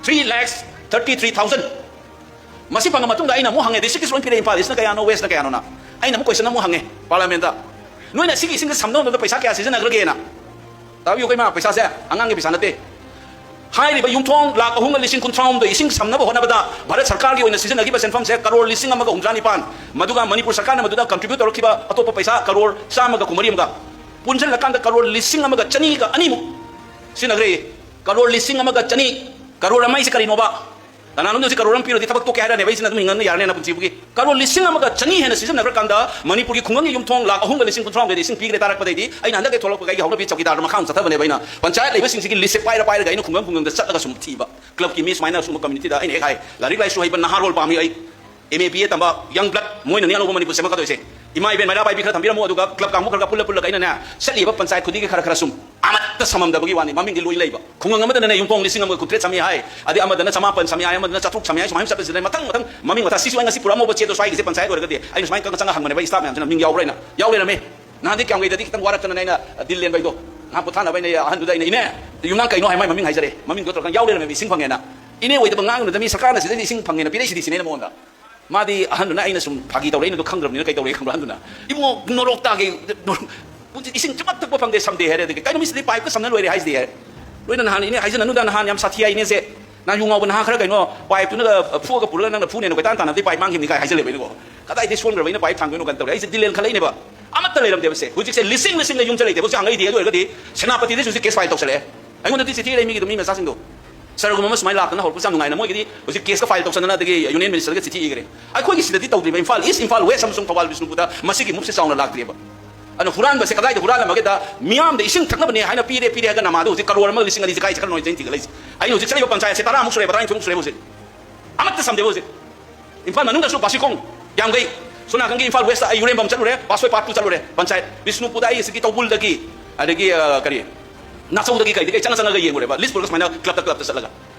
Three lakhs thirty three thousand꯫ ꯃꯁꯤ ꯐꯪꯉ ꯃꯇꯨꯡꯗ ꯑꯩꯅ ꯑꯃꯨꯛ ꯍꯪꯉꯦ, district ꯀꯤꯁꯨ ꯂꯣꯏ ꯄꯤꯔꯛꯑꯦ, ꯏꯝꯐꯥꯜ East ꯅ ꯀꯌꯥꯅꯣ, West ꯅ ꯀꯌꯥꯅꯣꯅ꯫ ꯑꯩꯅ ꯑꯃꯨꯛ question ꯑꯃꯨꯛ ꯍꯪꯉꯦ parliament ꯇ, "ꯅꯣꯏꯅ ꯁꯤꯒꯤ ꯏꯁꯤꯡꯁꯦ ꯁꯝꯅꯕꯗ ꯄꯩꯁꯥ ꯀꯌꯥ ꯁꯤꯖꯤꯟꯅꯈ꯭ꯔꯒꯦꯅ?" ꯇꯥꯕꯤꯌꯨ ꯏꯃꯥ, ꯄꯩꯁꯥꯁꯦ ꯑꯉꯥꯡꯒꯤ ꯄꯩꯁꯥ ꯅꯠꯇꯦ꯫ ꯍꯥꯏꯔꯤꯕ ꯌꯨꯝꯊꯣꯡ ꯂꯥꯈ ꯑꯍꯨꯝꯒ ꯂꯤꯁꯤꯡ ꯀꯨꯟꯊ꯭ꯔꯥ ꯍꯨꯝꯗꯣꯏ ꯏꯁꯤꯡ ꯁꯝꯅꯕ ꯍꯣꯠꯅꯕꯗ ꯚꯥꯔꯠ ꯁꯔꯀꯥꯔꯒꯤ ꯑꯣꯏꯅ ꯁꯤꯖꯤꯟꯅꯈꯤꯕ ꯁꯦꯟꯐꯝꯁꯦ ꯀꯔꯣꯔ ꯂꯤꯁꯤꯡ ꯑꯃꯒ ꯍꯨꯝꯗ꯭ꯔꯥ ꯅꯤꯄꯥꯟ, ꯃꯗꯨꯒ ꯃꯅꯤꯄꯨꯔ ꯁꯔꯀꯥꯔꯅ ꯃꯗꯨꯗ contribute ꯇꯧꯔꯛꯈꯤꯕ ꯑꯇꯣꯞꯄ ꯄꯩꯁꯥ ꯀꯔꯣꯔ ꯆꯥꯝꯃꯒ ꯀꯨꯟꯃꯔꯤ ꯑꯃꯒ ꯄꯨꯟꯁꯤꯜꯂꯀꯥꯟꯗ ꯀꯔꯣꯔ ꯂꯤꯁꯤꯡ ꯑꯃꯒ ꯆꯅꯤꯒ ꯑꯅꯤꯃꯨꯛ ꯁꯤꯖꯤꯟꯅꯈ꯭ꯔꯦ꯫ ꯀꯔꯣꯔ ꯂꯤꯁꯤꯡ ꯑꯃꯒ ꯆꯅꯤ꯫ ꯀꯔꯣꯔ ꯑꯃ ꯍꯥꯏꯁꯦ ꯀꯔꯤꯅꯣꯕ? ꯀꯅꯥꯅꯣꯝꯗ ꯍꯧꯖꯤꯛ ꯀꯔꯣꯔ ꯑꯃ ꯄꯤꯔꯗꯤ ꯊꯕꯛ ꯇꯣꯛꯀꯦ ꯍꯥꯏꯔꯅꯦꯕ, ꯑꯩꯁꯤꯅ ꯑꯗꯨꯝ ꯍꯤꯡꯉꯝꯅ ꯌꯥꯔꯅꯦꯅ ꯄꯨꯟꯁꯤꯕꯨꯒꯤ꯫ ꯀꯔꯣꯔ ꯂꯤꯁꯤꯡ ꯑꯃꯒ ꯆꯅꯤ ꯍꯦꯟꯅ ꯁꯤꯖꯤꯟꯅꯈ꯭ꯔꯀꯥꯟꯗ ꯃꯅꯤꯄꯨꯔꯒꯤ ꯈꯨꯡꯒꯪꯒꯤ ꯌꯨꯝꯊꯣꯡ ꯂꯥꯈ ꯑꯍꯨꯝꯒ ꯂꯤꯁꯤꯡ ꯀꯨꯟꯊ꯭ꯔꯥ ꯍꯨꯝꯗꯣꯏꯗ ꯏꯁꯤꯡ ꯄꯤꯈ꯭ꯔꯦ ꯇꯥꯔꯛꯄꯗꯩꯗꯤ ꯑꯩꯅ ꯍꯟꯗꯛꯀꯤ ꯊꯣꯛꯂꯛꯄꯒ ꯑꯩꯒꯤ ꯍꯧꯅꯕꯤ ꯆꯧꯀꯤꯗꯥꯔꯗ ꯃꯈꯥ ꯑꯃꯨꯛ ꯆꯠꯊꯕꯅꯦꯕ꯫ ꯑꯩꯅ ꯄꯟꯆꯥꯌꯠ ꯂꯩꯕꯁꯤꯡꯁꯤꯒꯤ ꯂꯤꯁꯁꯦ ꯄꯥꯏꯔ ꯄꯥꯏꯔꯒ ꯑꯩꯅ ꯈꯨꯡꯒꯪ ꯈꯨꯡꯒꯪꯗ ꯆꯠꯂꯒ ꯁꯨꯝ ꯊꯤꯕ꯫ ꯀ꯭ꯂꯕꯀꯤ ꯃꯤ ꯁꯨꯃꯥꯏꯅ ꯁꯨꯝꯕ ꯀꯝꯃ꯭ꯌꯨꯅꯤꯇꯤꯗ ꯑꯩꯅ ꯍꯦꯛ ꯍꯥꯏ, "ꯂꯥꯏꯔꯤꯛ ꯂꯥꯏꯁꯨ ꯍꯩꯕ ꯅꯍꯥꯔꯣꯜ ꯄꯥꯝꯃꯤ ꯑꯩ, ꯑꯦꯝ ꯑꯦ ꯕꯤ ꯑꯦ ꯇꯝꯕ ꯌꯪ ꯕ꯭ꯂꯗ, ꯃꯣꯏꯅꯅꯤ ꯑꯅꯧꯕ ꯃꯅꯤꯄꯨꯔ ꯁꯦꯝꯒꯠꯀꯗꯣꯏꯁꯦ꯫ ꯏꯃꯥ ꯏꯕꯦꯟ ꯃꯩꯔꯥ ꯄꯥꯏꯕꯤ ꯈꯔ ꯊꯝꯕꯤꯔꯝꯃꯣ, ꯑꯗꯨꯒ ꯀ꯭ꯂꯕ ꯀꯥꯡꯕꯨ ꯈꯔꯒ ꯄꯨꯜꯂ ꯄꯨꯜꯂꯒ ꯑꯩꯅꯅꯦ ꯆꯠꯂꯤꯕ ꯄꯟꯆꯥꯌꯠ ꯈꯨꯗꯤꯡꯒꯤ ꯈꯔ ꯈꯔ ꯁꯨꯝ ꯑꯃꯠꯇ ꯁꯝꯃꯝꯗꯕꯒꯤ ꯋꯥꯅꯤ, ꯃꯃꯤꯡꯗꯤ ꯂꯣꯏ ꯂꯩꯕ꯫ ꯈꯨꯡꯒꯪ ꯑꯃꯗꯅꯅꯦ ꯌꯨꯝꯊꯣꯡ ꯂꯤꯁꯤꯡ ꯑꯃꯒ ꯀꯨꯟꯇꯔꯦꯠ ꯁꯝꯃꯤ ꯍꯥꯏ, ꯑꯗꯩ ꯑꯃꯗꯅ ꯆꯃꯥꯄꯟ ꯁꯝꯃꯤ ꯍꯥꯏ, ꯑꯃꯗꯅ ꯆꯥꯇ꯭ꯔꯨꯛ ꯁꯝꯃꯤ ꯍꯥꯏ, ꯁꯨꯃꯥꯏꯅ ꯆꯠꯄꯁꯤꯗ ꯃꯊꯪ ꯃꯊꯪ ꯃꯃꯤꯡ ꯃꯊꯥ꯫ ꯁꯤꯁꯨ ꯑꯩ ꯉꯁꯤ ꯄꯨꯔꯛꯑꯝꯃꯣꯕ ꯆꯦꯗꯣ ꯁ꯭ꯋꯥꯏꯒꯤꯁꯦ ꯄꯟꯆꯥꯌꯠ ꯑꯣꯏꯔꯒꯗꯤ꯫ ꯑꯩꯅ ꯁꯨꯃꯥꯏꯅ ꯆꯪꯉ ꯆꯪꯉ ꯍꯪꯕꯅꯦꯕ ꯑꯩ ꯁ꯭ꯇꯥꯐ ꯃꯌꯥꯝꯁꯤꯅ ꯃꯤꯡ ꯌꯥꯎꯕ꯭ꯔꯥ ꯍꯥꯏꯅ꯫ ꯌꯥꯎ ꯂꯩꯔꯝꯃꯦ꯫ ꯅꯍꯥꯟꯗꯤ ꯀꯌꯥꯝꯒꯩꯗꯗꯤ ꯈꯤꯇꯪ ꯋꯥꯔꯛꯇꯅ ꯑꯩꯅ ꯗꯤꯜ ꯂꯦꯟꯕ ꯑꯩꯗꯣ ꯉꯥꯏꯍꯥꯛ ꯄꯣꯊꯥꯅꯕ ꯑꯩꯅ ꯑꯍꯟꯗꯨꯗ ꯑꯩꯅ, "ꯏꯅꯦ, ꯌꯨꯝꯅꯥꯛ ꯀꯩꯅꯣ?" ꯍꯥꯏ, ꯃꯥꯏ ꯃꯃꯤꯡ ꯍꯥꯏꯖꯔꯦ꯫ ꯃꯃꯤꯡꯗꯣ ꯇꯧꯔꯀꯥꯟꯗ ꯌꯥꯎ ꯂꯩꯔꯝꯃꯦꯕ, "ꯏꯁꯤꯡ ꯐꯪꯉꯦꯅ"꯫ "ꯏꯅꯦ ꯑꯣꯏꯗꯕ ꯉꯥꯡꯒꯅꯨꯗ, ꯃꯤ ꯁꯔꯀꯥꯔꯅ ꯁꯤꯗꯩꯗ ꯏꯁꯤꯡ ꯐꯪꯉꯦꯅ ꯄꯤꯔꯛꯏꯁꯤꯗꯤ", ꯁꯤꯅꯦ ꯑꯩꯅ ꯃꯉꯣꯟꯗ꯫ ꯃꯥꯗꯤ ꯑꯍꯟꯗꯨꯅ ꯑꯩꯅ ꯁꯨꯝ ꯐꯥꯒꯤ ꯇꯧꯔꯛꯏꯅꯦ ꯑꯗꯨ ꯈꯪꯗ꯭ꯔꯕꯅꯤꯅ ꯀꯩꯗꯧꯔꯦ ꯈꯪꯕ꯭ꯔꯥ ꯑꯍꯟꯗꯨꯅ? "ꯏꯕꯨꯡꯉꯣ, ꯅꯣꯔꯣꯛ ꯇꯥꯒꯦ, ꯅꯣꯔꯣꯛ, ꯄꯨꯟꯁꯤ ꯏꯁꯤꯡ ꯆꯨꯞꯃꯛ ꯊꯛꯄ ꯐꯪꯗꯦ, ꯁꯝꯗꯦ" ꯍꯥꯏꯔꯦ꯫ ꯑꯗꯒꯤ "ꯀꯩꯅꯣ, ꯃꯤ ꯁꯤꯗꯤ ꯄꯥꯏꯞꯀ ꯁꯝꯅ ꯂꯣꯏꯔꯦ ꯍꯥꯏꯁꯤꯗꯤ" ꯍꯥꯏꯔꯦ꯫ ꯂꯣꯏꯅ ꯅꯍꯥꯟ ꯏꯅꯦ ꯍꯥꯏꯖꯅꯅꯨꯗ, ꯅꯍꯥꯟ ꯌꯥꯝ ꯁꯥꯊꯤ ꯍꯥꯏ ꯏꯅꯦꯁꯦ꯫ ꯅꯍꯥꯟ ꯌꯨ ꯉꯥꯎꯕ ꯅꯍꯥ ꯈꯔ ꯀꯩꯅꯣ ꯄꯥꯏꯞꯇꯨꯅ ꯐꯨꯑꯒ ꯄꯨꯔꯒ ꯅꯪꯅ ꯐꯨꯅꯦꯅ ꯀꯣꯏꯇꯥꯟ ꯇꯥꯟꯅꯕꯗꯤ ꯄꯥꯏꯞ ꯃꯥꯡꯈꯤꯕꯅꯤ ꯀꯥꯏ ꯍꯥꯏꯖꯜꯂꯦꯕ ꯑꯩꯅꯀꯣ꯫ ꯀꯗꯥꯏꯗꯩ ꯁꯣꯟꯈ꯭ꯔꯕ ꯑꯩꯅ ꯄꯥꯏꯞ ꯊꯥꯡꯗꯣꯏꯅꯣ ꯀꯥꯏꯅ ꯇꯧꯔꯦ꯫ ꯑꯩꯁꯦ ꯗꯤꯜ ꯂꯦꯟꯈꯠꯂꯛꯏꯅꯦꯕ꯫ ꯑꯃꯠꯇ ꯂꯩꯔꯝꯗꯦꯕꯁꯦ꯫ ꯍꯧꯖꯤꯛꯁꯦ ꯂꯤꯁꯤꯡ ꯂꯤꯁꯤꯡꯗ ꯌꯨꯝꯁꯦ ꯂꯩꯇꯦꯕ꯫ ꯍꯧꯖꯤꯛ ꯍꯪꯉꯛꯏꯗꯤ ꯑꯗꯨ ꯑꯣꯏꯔꯒꯗꯤ ꯁꯦꯅꯥꯄꯇꯤꯗꯁꯨ ꯍꯧꯖꯤꯛ ꯀꯦꯁ ꯐꯥꯏꯜ ꯇꯧꯁꯜꯂꯛꯑꯦ꯫ ꯑꯩꯉꯣꯟꯗꯗꯤ ꯆꯤꯊꯤ ꯂꯩ ꯃꯤꯒꯤꯗꯣ, ꯃꯤ ꯃꯆꯥꯁꯤꯡꯗꯣ꯫ ꯁꯔꯒꯨꯝꯕ ꯑꯃ ꯁꯨꯃꯥꯏꯅ ꯂꯥꯛꯇꯅ ꯍꯧꯔꯛꯄꯁꯦ ꯌꯥꯝ ꯅꯨꯡꯉꯥꯏꯅ ꯃꯣꯏꯒꯤꯗꯤ ꯍꯧꯖꯤꯛ ꯀꯦꯁꯀ ꯐꯥꯏꯜ ꯇꯧꯁꯟꯗꯅ ꯑꯗꯒꯤ ꯌꯨꯅꯤꯌꯟ ꯃꯤꯅꯤꯁꯇꯔꯒ ꯆꯤꯊꯤ ꯏꯈ꯭ꯔꯦ꯫ ꯑꯩꯈꯣꯏꯒꯤ ꯁꯤꯗꯗꯤ ꯇꯧꯗ꯭ꯔꯤꯕ ꯏꯝꯐꯥꯜ ꯏꯁ, ꯏꯝꯐꯥꯜ ꯋꯦꯁ ꯑꯃꯁꯨꯡ ꯊꯧꯕꯥꯜ ꯕꯤꯁꯅꯨꯄꯨꯔꯗ ꯃꯁꯤꯒꯤ ꯃꯨꯞꯁꯦ ꯆꯥꯎꯅ ꯂꯥꯛꯇ꯭ꯔꯤꯕ꯫ ꯑꯗꯨꯅ ꯍꯨꯔꯥꯟꯕꯁꯦ ꯀꯗꯥꯏꯗ ꯍꯨꯔꯥꯜꯂꯝꯃꯒꯦꯗ, ꯃꯤꯌꯥꯝꯗ ꯏꯁꯤꯡ ꯊꯛꯅꯕꯅꯦ ꯍꯥꯏꯅ ꯄꯤꯔꯦ, ꯄꯤꯔꯦ ꯍꯥꯏꯔꯒ ꯅꯃꯥꯗꯣ ꯍꯧꯖꯤꯛ ꯀꯔꯣꯔ ꯑꯃꯒ ꯂꯤꯁꯤꯡ ꯑꯅꯤꯁꯦ ꯀꯥꯏ ꯆꯠꯈ꯭ꯔꯅꯣ ꯑꯩꯅ ꯊꯤꯒꯠꯂꯛꯏꯁꯦ꯫ ꯑꯩꯅ ꯍꯧꯖꯤꯛ ꯆꯠꯂꯤꯕ ꯄꯟꯆꯥꯌꯠꯁꯦ ꯇꯔꯥꯃꯨꯛ ꯁꯨꯔꯦꯕ, ꯇꯔꯥꯅꯤꯊꯣꯏꯃꯨꯛ ꯁꯨꯔꯦꯕ ꯍꯧꯖꯤꯛ꯫ ꯑꯃꯠꯇ ꯁꯝꯗꯦꯕ ꯍꯧꯖꯤꯛ꯫ ꯏꯝꯐꯥꯜ ꯃꯅꯨꯡꯗꯁꯨ ꯕꯥꯁꯤꯈꯣꯡ, ꯌꯥꯝꯒꯩ, ꯁꯣꯝ ꯅꯥꯀꯟꯒꯤ ꯏꯝꯐꯥꯜ ꯋꯦꯁꯇ ꯑꯩ ꯌꯨꯔꯦꯝꯕꯝ ꯆꯠꯂꯨꯔꯦ, ꯄꯥꯁ ꯋꯦ ꯄꯥꯔꯠ ꯇꯨ ꯆꯠꯂꯨꯔꯦ, ꯄꯟꯆꯥꯌꯠ ꯕꯤꯁꯅꯨꯄꯨꯔꯗ ꯑꯩ ꯑꯁꯤꯒꯤ ꯇꯧꯕꯨꯜꯗꯒꯤ, ꯑꯗꯒꯤ, ꯑ, ꯀꯔꯤ, ꯅꯥꯆꯧꯗꯒꯤ ꯀꯩꯗꯒꯤ ꯑꯩ ꯆꯪꯉ ꯆꯪꯉꯒ ꯌꯦꯡꯉꯨꯔꯦꯕ, ꯂꯤꯁ ꯄꯨꯔꯒ ꯁꯨꯃꯥꯏꯅ ꯀ꯭ꯂꯕꯇ ꯀ꯭ꯂꯕꯇ ꯆꯠꯂꯒ꯫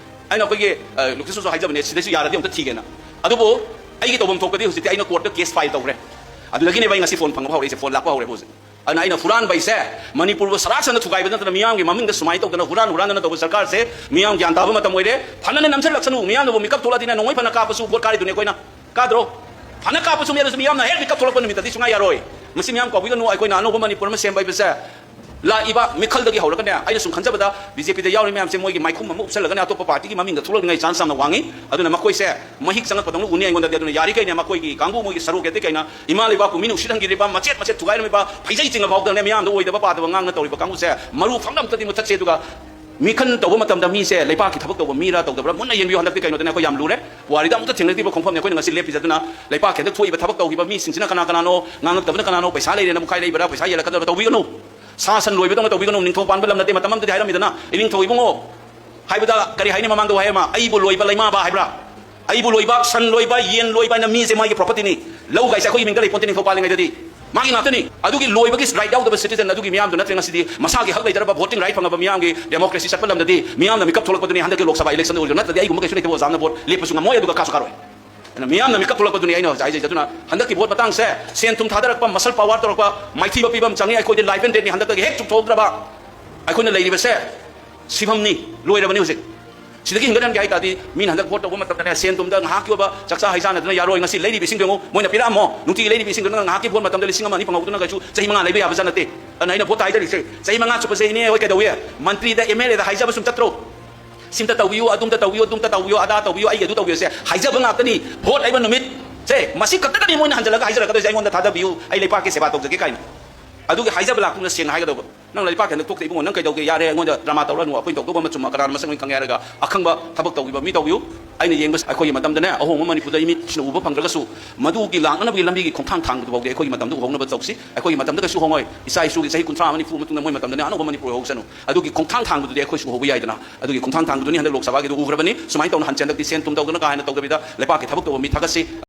ꯑꯩꯅ ꯑꯩꯈꯣꯏꯒꯤ, ꯑ, ꯂꯨꯀꯤꯁꯇꯁꯨ ꯍꯥꯏꯖꯕꯅꯦ, ꯁꯤꯗꯩꯁꯨ ꯌꯥꯔꯗꯤ ꯑꯝꯇ ꯊꯤꯒꯦꯅ꯫ ꯑꯗꯨꯕꯨ ꯑꯩꯒꯤ ꯇꯧꯐꯝ ꯊꯣꯛꯄꯗꯤ ꯍꯧꯖꯤꯛꯇꯤ ꯑꯩꯅ ꯀꯣꯔꯠꯇ ꯀꯦꯁ ꯐꯥꯏꯜ ꯇꯧꯈ꯭ꯔꯦ꯫ ꯑꯗꯨꯗꯒꯤꯅꯦꯕ ꯑꯩ ꯉꯁꯤ ꯐꯣꯟ ꯐꯪꯕ ꯍꯧꯔꯛꯏꯁꯦ, ꯐꯣꯟ ꯂꯥꯛꯄ ꯍꯧꯔꯦꯕ ꯍꯧꯖꯤꯛ꯫ ꯑꯗꯨꯅ ꯑꯩꯅ ꯍꯨꯔꯥꯟꯕ ꯍꯥꯏꯁꯦ ꯃꯅꯤꯄꯨꯔꯕꯨ ꯁꯔꯥꯛ ꯁꯟꯅ ꯊꯨꯒꯥꯏꯕ ꯅꯠꯇꯅ ꯃꯤꯌꯥꯝꯒꯤ ꯃꯃꯤꯡꯗ ꯁꯨꯃꯥꯏꯅ ꯇꯧꯗꯅ ꯍꯨꯔꯥꯟ ꯍꯨꯔꯥꯟꯗꯅ ꯇꯧꯕ ꯁꯔꯀꯥꯔꯁꯦ ꯃꯤꯌꯥꯝ ꯒ꯭ꯌꯥꯟ ꯇꯥꯕ ꯃꯇꯝ ꯑꯣꯏꯔꯦ꯫ ꯐꯅꯅ ꯅꯝꯁꯤꯜꯂꯛꯁꯅꯨ, ꯃꯤꯌꯥꯝꯅꯕꯨ ꯃꯤꯀꯞ ꯊꯣꯛꯂꯛꯑꯗꯤꯅꯦ, ꯅꯣꯡꯃꯩ ꯐꯅ ꯀꯥꯞꯄꯁꯨ ꯚꯣꯠ ꯀꯥꯔꯤꯗꯨꯅꯤ ꯑꯩꯈꯣꯏꯅ꯫ ꯀꯥꯗ꯭ꯔꯣ? ꯐꯅ ꯀꯥꯞꯄꯁꯨ ꯃꯤ ꯑꯗꯨꯁꯨ ꯃꯤꯌꯥꯝꯅ ꯍꯦꯛ ꯃꯤꯀꯞ ꯊꯣꯛꯂꯛꯄ ꯅꯨꯃꯤꯠꯇꯗꯤ ꯁꯨꯡꯌꯥ ꯌꯥꯔꯣꯏ꯫ ꯃꯁꯤ ꯃꯤꯌꯥꯝ ꯀꯥꯎꯕꯤꯒꯅꯨ, ꯑꯩꯈꯣꯏꯅ ꯑꯅꯧꯕ ꯃꯅꯤꯄꯨꯔ ꯑꯃ ꯁꯦꯝꯕ ꯍꯥꯏꯕꯁꯦ ꯂꯥꯛꯏꯕ ꯃꯤꯈꯜꯗꯒꯤ ꯍꯧꯔꯒꯅꯦ, ꯑꯩꯅ ꯁꯨꯝ ꯈꯟꯖꯕꯗ ꯕꯤ ꯖꯦ ꯄꯤꯗ ꯌꯥꯎꯔꯤ ꯃꯌꯥꯝꯁꯦ ꯃꯣꯏꯒꯤ ꯃꯥꯏꯈꯨꯝ ꯑꯃ ꯎꯞꯁꯜꯂꯒꯅꯦ ꯑꯇꯣꯞꯄ ꯄꯥꯔꯇꯤꯒꯤ ꯃꯃꯤꯡꯗ ꯊꯣꯛꯂꯛꯅꯤꯡꯉꯥꯏ ꯆꯥꯟꯁ ꯌꯥꯝꯅ ꯋꯥꯡꯉꯤ꯫ ꯑꯗꯨꯅ ꯃꯈꯣꯏꯁꯦ ꯃꯍꯤꯛ ꯆꯪꯉꯛꯄꯗꯧꯅ ꯎꯅꯤ ꯑꯩꯉꯣꯟꯗꯗꯤ꯫ ꯑꯗꯨꯅ ꯌꯥꯔꯤꯈꯩꯅꯦ ꯃꯈꯣꯏꯒꯤ ꯀꯥꯡꯕꯨ, ꯃꯣꯏꯒꯤ ꯁꯔꯨꯛ ꯑꯇꯩ ꯀꯩꯅ ꯏꯃꯥ ꯂꯩꯕꯥꯛꯄꯨ ꯃꯤꯅ ꯎꯁꯤꯠꯍꯟꯈꯤꯗ꯭ꯔꯤꯕ, ꯃꯆꯦꯠ ꯃꯆꯦꯠ ꯊꯨꯒꯥꯏꯔꯝꯃꯤꯕ, ꯐꯩꯖꯩ ꯆꯤꯡꯉ ꯐꯥꯎꯗꯅꯦ ꯃꯤꯌꯥꯝꯗ ꯑꯣꯏꯗꯕ ꯄꯥꯗꯕ ꯉꯥꯡꯅ ꯇꯧꯔꯤꯕ ꯀꯥꯡꯕꯨꯁꯦ ꯃꯔꯨ ꯐꯪꯅ ꯑꯝꯇꯗꯤ ꯃꯨꯊꯠꯁꯦ꯫ ꯑꯗꯨꯒ ꯃꯤꯈꯜ ꯇꯧꯕ ꯃꯇꯝꯗ ꯃꯤꯁꯦ ꯂꯩꯕꯥꯛꯀꯤ ꯊꯕꯛ ꯇꯧꯕ ꯃꯤꯔꯥ ꯇꯧꯗꯕ꯭ꯔꯥ ꯃꯨꯟꯅ ꯌꯦꯡꯕꯤꯌꯨ꯫ ꯍꯟꯗꯛꯇꯤ ꯀꯩꯅꯣꯗꯅ ꯑꯩꯈꯣꯏ ꯌꯥꯝ ꯂꯨꯔꯦ꯫ ꯄꯨꯋꯥꯔꯤꯗ ꯑꯃꯨꯛꯇ ꯊꯦꯡꯅꯗ꯭ꯔꯤꯕ ꯈꯣꯡꯐꯝꯅꯤ ꯑꯩꯈꯣꯏꯅ ꯉꯁꯤ ꯂꯦꯞꯄꯤꯁꯦ꯫ ꯑꯗꯨꯅ ꯂꯩꯕꯥꯛꯀꯤ ꯍꯟꯗꯛ ꯊꯣꯛꯏꯕ ꯊꯕꯛ ꯇꯧꯈꯤꯕ ꯃꯤꯁꯤꯡꯁꯤꯅ ꯀꯅꯥ ꯀꯅꯥꯅꯣ, ꯉꯥꯡꯉꯛꯇꯕꯅ ꯀꯅꯥꯅꯣ, ꯄꯩꯁꯥ ꯂꯩꯔꯦꯅ ꯃꯨꯛꯈꯥꯏ ꯂꯩꯕ꯭ꯔꯥ, ꯄꯩꯁꯥ ꯌꯦꯜꯂꯛꯀꯗꯕ꯭ꯔꯥ ꯇꯧꯕꯤꯒꯅꯨ꯫ ꯁꯥ ꯁꯟ ꯂꯣꯏꯕꯗꯧꯅ ꯇꯧꯕꯤꯒꯅꯨ꯫ ꯅꯤꯡꯊꯧ ꯄꯥꯟꯕ ꯂꯝ ꯅꯠꯇꯦ꯫ ꯃꯇꯝ ꯑꯃꯗꯗꯤ ꯍꯥꯏꯔꯝꯃꯤꯗꯅ, "ꯏꯅꯤꯡꯊꯧ ꯏꯕꯨꯡꯉꯣ" ꯍꯥꯏꯕꯗ ꯀꯔꯤ ꯍꯥꯏꯅꯤ, ꯃꯃꯥꯡꯗ ꯋꯥꯍꯩ ꯑꯃ, "ꯑꯩꯕꯨ ꯂꯣꯏꯕ ꯂꯩꯃꯥꯕ" ꯍꯥꯏꯕ꯭ꯔꯥ, "ꯑꯩꯕꯨ ꯂꯣꯏꯕ, ꯁꯟ ꯂꯣꯏꯕ, ꯌꯦꯟ ꯂꯣꯏꯕ" ꯍꯥꯏꯅ ꯃꯤꯁꯦ ꯃꯥꯒꯤ propertyꯅꯤ꯫ ꯂꯧ ꯀꯥꯏꯁꯦ ꯑꯩꯈꯣꯏꯒꯤ ꯃꯤꯡꯗ ꯂꯩꯄꯣꯟꯇꯦ ꯅꯤꯡꯊꯧ ꯄꯥꯜꯂꯤꯉꯩꯗꯗꯤ꯫ ꯃꯥꯒꯤ ꯉꯥꯛꯇꯅꯤ꯫ ꯑꯗꯨꯒꯤ ꯂꯣꯏꯕꯒꯤ right ꯌꯥꯎꯗꯕ citizen ꯑꯗꯨꯒꯤ ꯃꯤꯌꯥꯝꯗꯨ ꯅꯠꯇ꯭ꯔꯦ ꯉꯁꯤꯗꯤ ꯃꯁꯥꯒꯤ ꯍꯛ ꯂꯩꯖꯔꯕ voting right ꯐꯪꯉꯕ ꯃꯤꯌꯥꯝꯒꯤ democracy ꯆꯠꯄ ꯂꯝꯗꯗꯤ ꯃꯤꯌꯥꯝꯅ ꯃꯤꯀꯞ ꯊꯣꯛꯂꯛꯄꯗꯨꯅꯤ ꯍꯟꯗꯛꯀꯤ ꯂꯣꯛ ꯁꯚꯥ election ꯑꯣꯏꯔꯁꯨ, ꯅꯠꯇ꯭ꯔꯗꯤ ꯑꯩꯒꯨꯝꯕ ꯀꯩꯁꯨ ꯂꯩꯇꯕ ꯑꯣꯖꯥ ꯑꯃꯅ vote ꯂꯦꯞꯄꯁꯨ ꯉꯝꯃꯣꯏ, ꯑꯗꯨꯒ ꯀꯥꯁꯨ ꯀꯥꯔꯣꯏ꯫ ꯑꯗꯨꯅ ꯃꯤꯌꯥꯝꯅ ꯃꯤꯀꯞ ꯊꯣꯛꯂꯛꯄꯗꯨꯅꯤ ꯑꯩꯅ ꯍꯧꯖꯤꯛ ꯍꯥꯏꯖꯩꯁꯦ꯫ ꯑꯗꯨꯅ ꯍꯟꯗꯛꯀꯤ vote ꯃꯇꯥꯡꯁꯦ ꯁꯦꯟ ꯊꯨꯝ ꯊꯥꯗꯔꯛꯄ, muscle power ꯇꯧꯔꯛꯄ, ꯃꯥꯏꯊꯤꯕ ꯄꯤꯕ ꯑꯃ ꯆꯪꯉꯤ꯫ ꯑꯩꯈꯣꯏꯗꯤ life and deathꯅꯤ꯫ ꯍꯟꯗꯛꯇꯒꯤ ꯍꯦꯛ ꯆꯨꯝꯊꯣꯛꯇ꯭ꯔꯕ ꯑꯩꯈꯣꯏꯅ ꯂꯩꯔꯤꯕꯁꯦ ꯁꯤꯐꯝꯅꯤ, ꯂꯣꯏꯔꯕꯅꯤ ꯍꯧꯖꯤꯛ꯫ ꯁꯤꯗꯒꯤ ꯍꯤꯡꯒꯠꯍꯟꯒꯦ ꯍꯥꯏ ꯇꯥꯔꯗꯤ ꯃꯤꯅ ꯍꯟꯗꯛ vote ꯇꯧꯕ ꯃꯇꯝꯗꯅꯦ ꯁꯦꯟ ꯊꯨꯝꯗ ꯉꯥꯏꯍꯥꯛꯀꯤ ꯑꯣꯏꯕ ꯆꯥꯛꯆꯥ ꯍꯩꯖꯥꯟꯅꯗꯅ ꯌꯥꯔꯣꯏ꯫ ꯉꯁꯤ ꯂꯩꯔꯤꯕ ꯏꯁꯤꯡꯗꯣ ꯌꯦꯡꯉꯨ, ꯃꯣꯏꯅ ꯄꯤꯔꯛꯑꯝꯃꯣ, ꯅꯨꯡꯇꯤꯒꯤ ꯂꯩꯔꯤꯕ ꯏꯁꯤꯡꯗꯨꯅ ꯉꯥꯏꯍꯥꯛꯀꯤ vote ꯃꯇꯝꯗ ꯂꯤꯁꯤꯡ ꯑꯃ ꯑꯅꯤ ꯐꯪꯍꯧꯗꯅ ꯀꯩꯁꯨ ꯆꯍꯤ ꯃꯉꯥ ꯂꯩꯕ ꯌꯥꯕ ꯖꯥꯠ ꯅꯠꯇꯦ꯫ ꯑꯗꯨꯅ ꯑꯩꯅ vote ꯊꯥꯗꯔꯤꯁꯦ, ꯆꯍꯤ ꯃꯉꯥ ꯆꯨꯞꯄꯁꯦ ꯏꯅꯦ ꯍꯣꯏ ꯀꯩꯗꯧꯏ? ꯃꯟꯇ꯭ꯔꯤꯗ, MLAꯗ ꯍꯥꯏꯖꯕ ꯁꯨꯝ ꯆꯠꯇ꯭ꯔꯣ? "ꯁꯤꯝꯇ ꯇꯧꯕꯤꯌꯨ, ꯑꯗꯨꯝꯇ ꯇꯧꯕꯤꯌꯨ, ꯑꯗꯨꯝꯇ ꯇꯧꯕꯤꯌꯨ, ꯑꯗꯥ ꯇꯧꯕꯤꯌꯨ, ꯑꯩꯒꯤ ꯑꯗꯨ ꯇꯧꯕꯤꯌꯨꯁꯦ" ꯍꯥꯏꯖꯕ ꯉꯥꯛꯇꯅꯤ꯫ Vote ꯍꯥꯏꯕ ꯅꯨꯃꯤꯠꯁꯦ ꯃꯁꯤ ꯈꯛꯇꯗꯅꯤ ꯃꯣꯏꯅ ꯍꯟꯖꯜꯂꯒ ꯍꯥꯏꯖꯔꯛꯀꯗꯣꯏꯁꯦ, "ꯑꯩꯉꯣꯟꯗ ꯊꯥꯗꯕꯤꯌꯨ, ꯑꯩ ꯂꯩꯄꯥꯛꯀꯤ ꯁꯦꯕꯥ ꯇꯧꯖꯒꯦ" ꯀꯥꯏꯅ꯫ ꯑꯗꯨꯒꯤ ꯍꯥꯏꯖꯕ ꯂꯥꯛꯇꯨꯅ ꯁꯦꯡꯅ ꯍꯥꯏꯒꯗꯧꯕ꯫ "ꯅꯪ ꯂꯩꯄꯥꯛꯀꯤ ꯍꯟꯗꯛ ꯊꯣꯛꯇꯦ ꯏꯕꯨꯡꯉꯣ, ꯅꯪ ꯀꯩꯗꯧꯒꯦ? ꯌꯥꯔꯦ, ꯑꯩꯉꯣꯟꯗ drama ꯇꯧꯔꯅꯨ, ꯑꯩꯈꯣꯏꯅ ꯇꯧꯗꯧꯕ ꯑꯃ ꯆꯨꯝꯃ ꯀꯅꯥꯅ ꯃꯁꯛ ꯃꯃꯤꯡ ꯈꯪꯉꯦ ꯍꯥꯏꯔꯒ ꯑꯈꯪꯕ ꯊꯕꯛ ꯇꯧꯈꯤꯕ ꯃꯤ ꯇꯧꯕꯤꯌꯨ"꯫ ꯑꯩꯅ ꯌꯦꯡꯕꯁꯦ ꯑꯩꯈꯣꯏꯒꯤ ꯃꯇꯝꯗꯅꯦ ꯑꯍꯣꯡꯕ ꯃꯅꯤꯄꯨꯔꯗ ꯏꯃꯤꯠꯁꯤꯅ ꯎꯕ ꯐꯪꯗ꯭ꯔꯒꯁꯨ ꯃꯗꯨꯒꯤ ꯂꯥꯛꯅꯅꯕꯒꯤ ꯂꯝꯕꯤꯒꯤ ꯈꯣꯡꯊꯥꯡ ꯊꯥꯡꯕꯗꯨ ꯐꯥꯎꯗꯤ ꯑꯩꯈꯣꯏꯒꯤ ꯃꯇꯝꯗ ꯎꯍꯧꯅꯕ ꯇꯧꯁꯤ꯫ ꯑꯩꯈꯣꯏꯒꯤ ꯃꯇꯝꯗ ꯀꯩꯁꯨ ꯍꯣꯡꯉꯣꯏ꯫ ꯏꯆꯥ ꯏꯁꯨꯒꯤ ꯆꯍꯤ ꯀꯨꯟꯊ꯭ꯔꯥ ꯑꯃ ꯅꯤꯐꯨ ꯃꯇꯨꯡꯗ ꯃꯣꯏ ꯃꯇꯝꯗꯅꯦ ꯑꯅꯧꯕ ꯃꯅꯤꯄꯨꯔ ꯑꯣꯏꯍꯧꯁꯅꯨ꯫ ꯑꯗꯨꯒꯤ ꯈꯣꯡꯊꯥꯡ ꯊꯥꯡꯕꯗꯨꯗꯤ ꯑꯩꯈꯣꯏꯁꯨ ꯎꯍꯧꯕ ꯌꯥꯏꯗꯅ꯫ ꯑꯗꯨꯒꯤ ꯈꯣꯡꯊꯥꯡ ꯊꯥꯡꯕꯗꯨꯅꯤ ꯍꯟꯗꯛ ꯂꯣꯛ ꯁꯚꯥꯒꯤꯗꯨ ꯎꯈ꯭ꯔꯕꯅꯤ꯫ ꯁꯨꯃꯥꯏꯅ ꯇꯧꯅ ꯍꯟꯁꯦ ꯍꯟꯗꯛꯇꯤ ꯁꯦꯟ ꯊꯨꯝ ꯇꯧꯗꯅ ꯀꯥ ꯍꯦꯟꯅ ꯇꯧꯗꯕꯤꯗ ꯂꯩꯄꯥꯛꯀꯤ ꯊꯕꯛ ꯇꯧꯕ ꯃꯤ ꯊꯥꯒꯠꯁꯤ꯫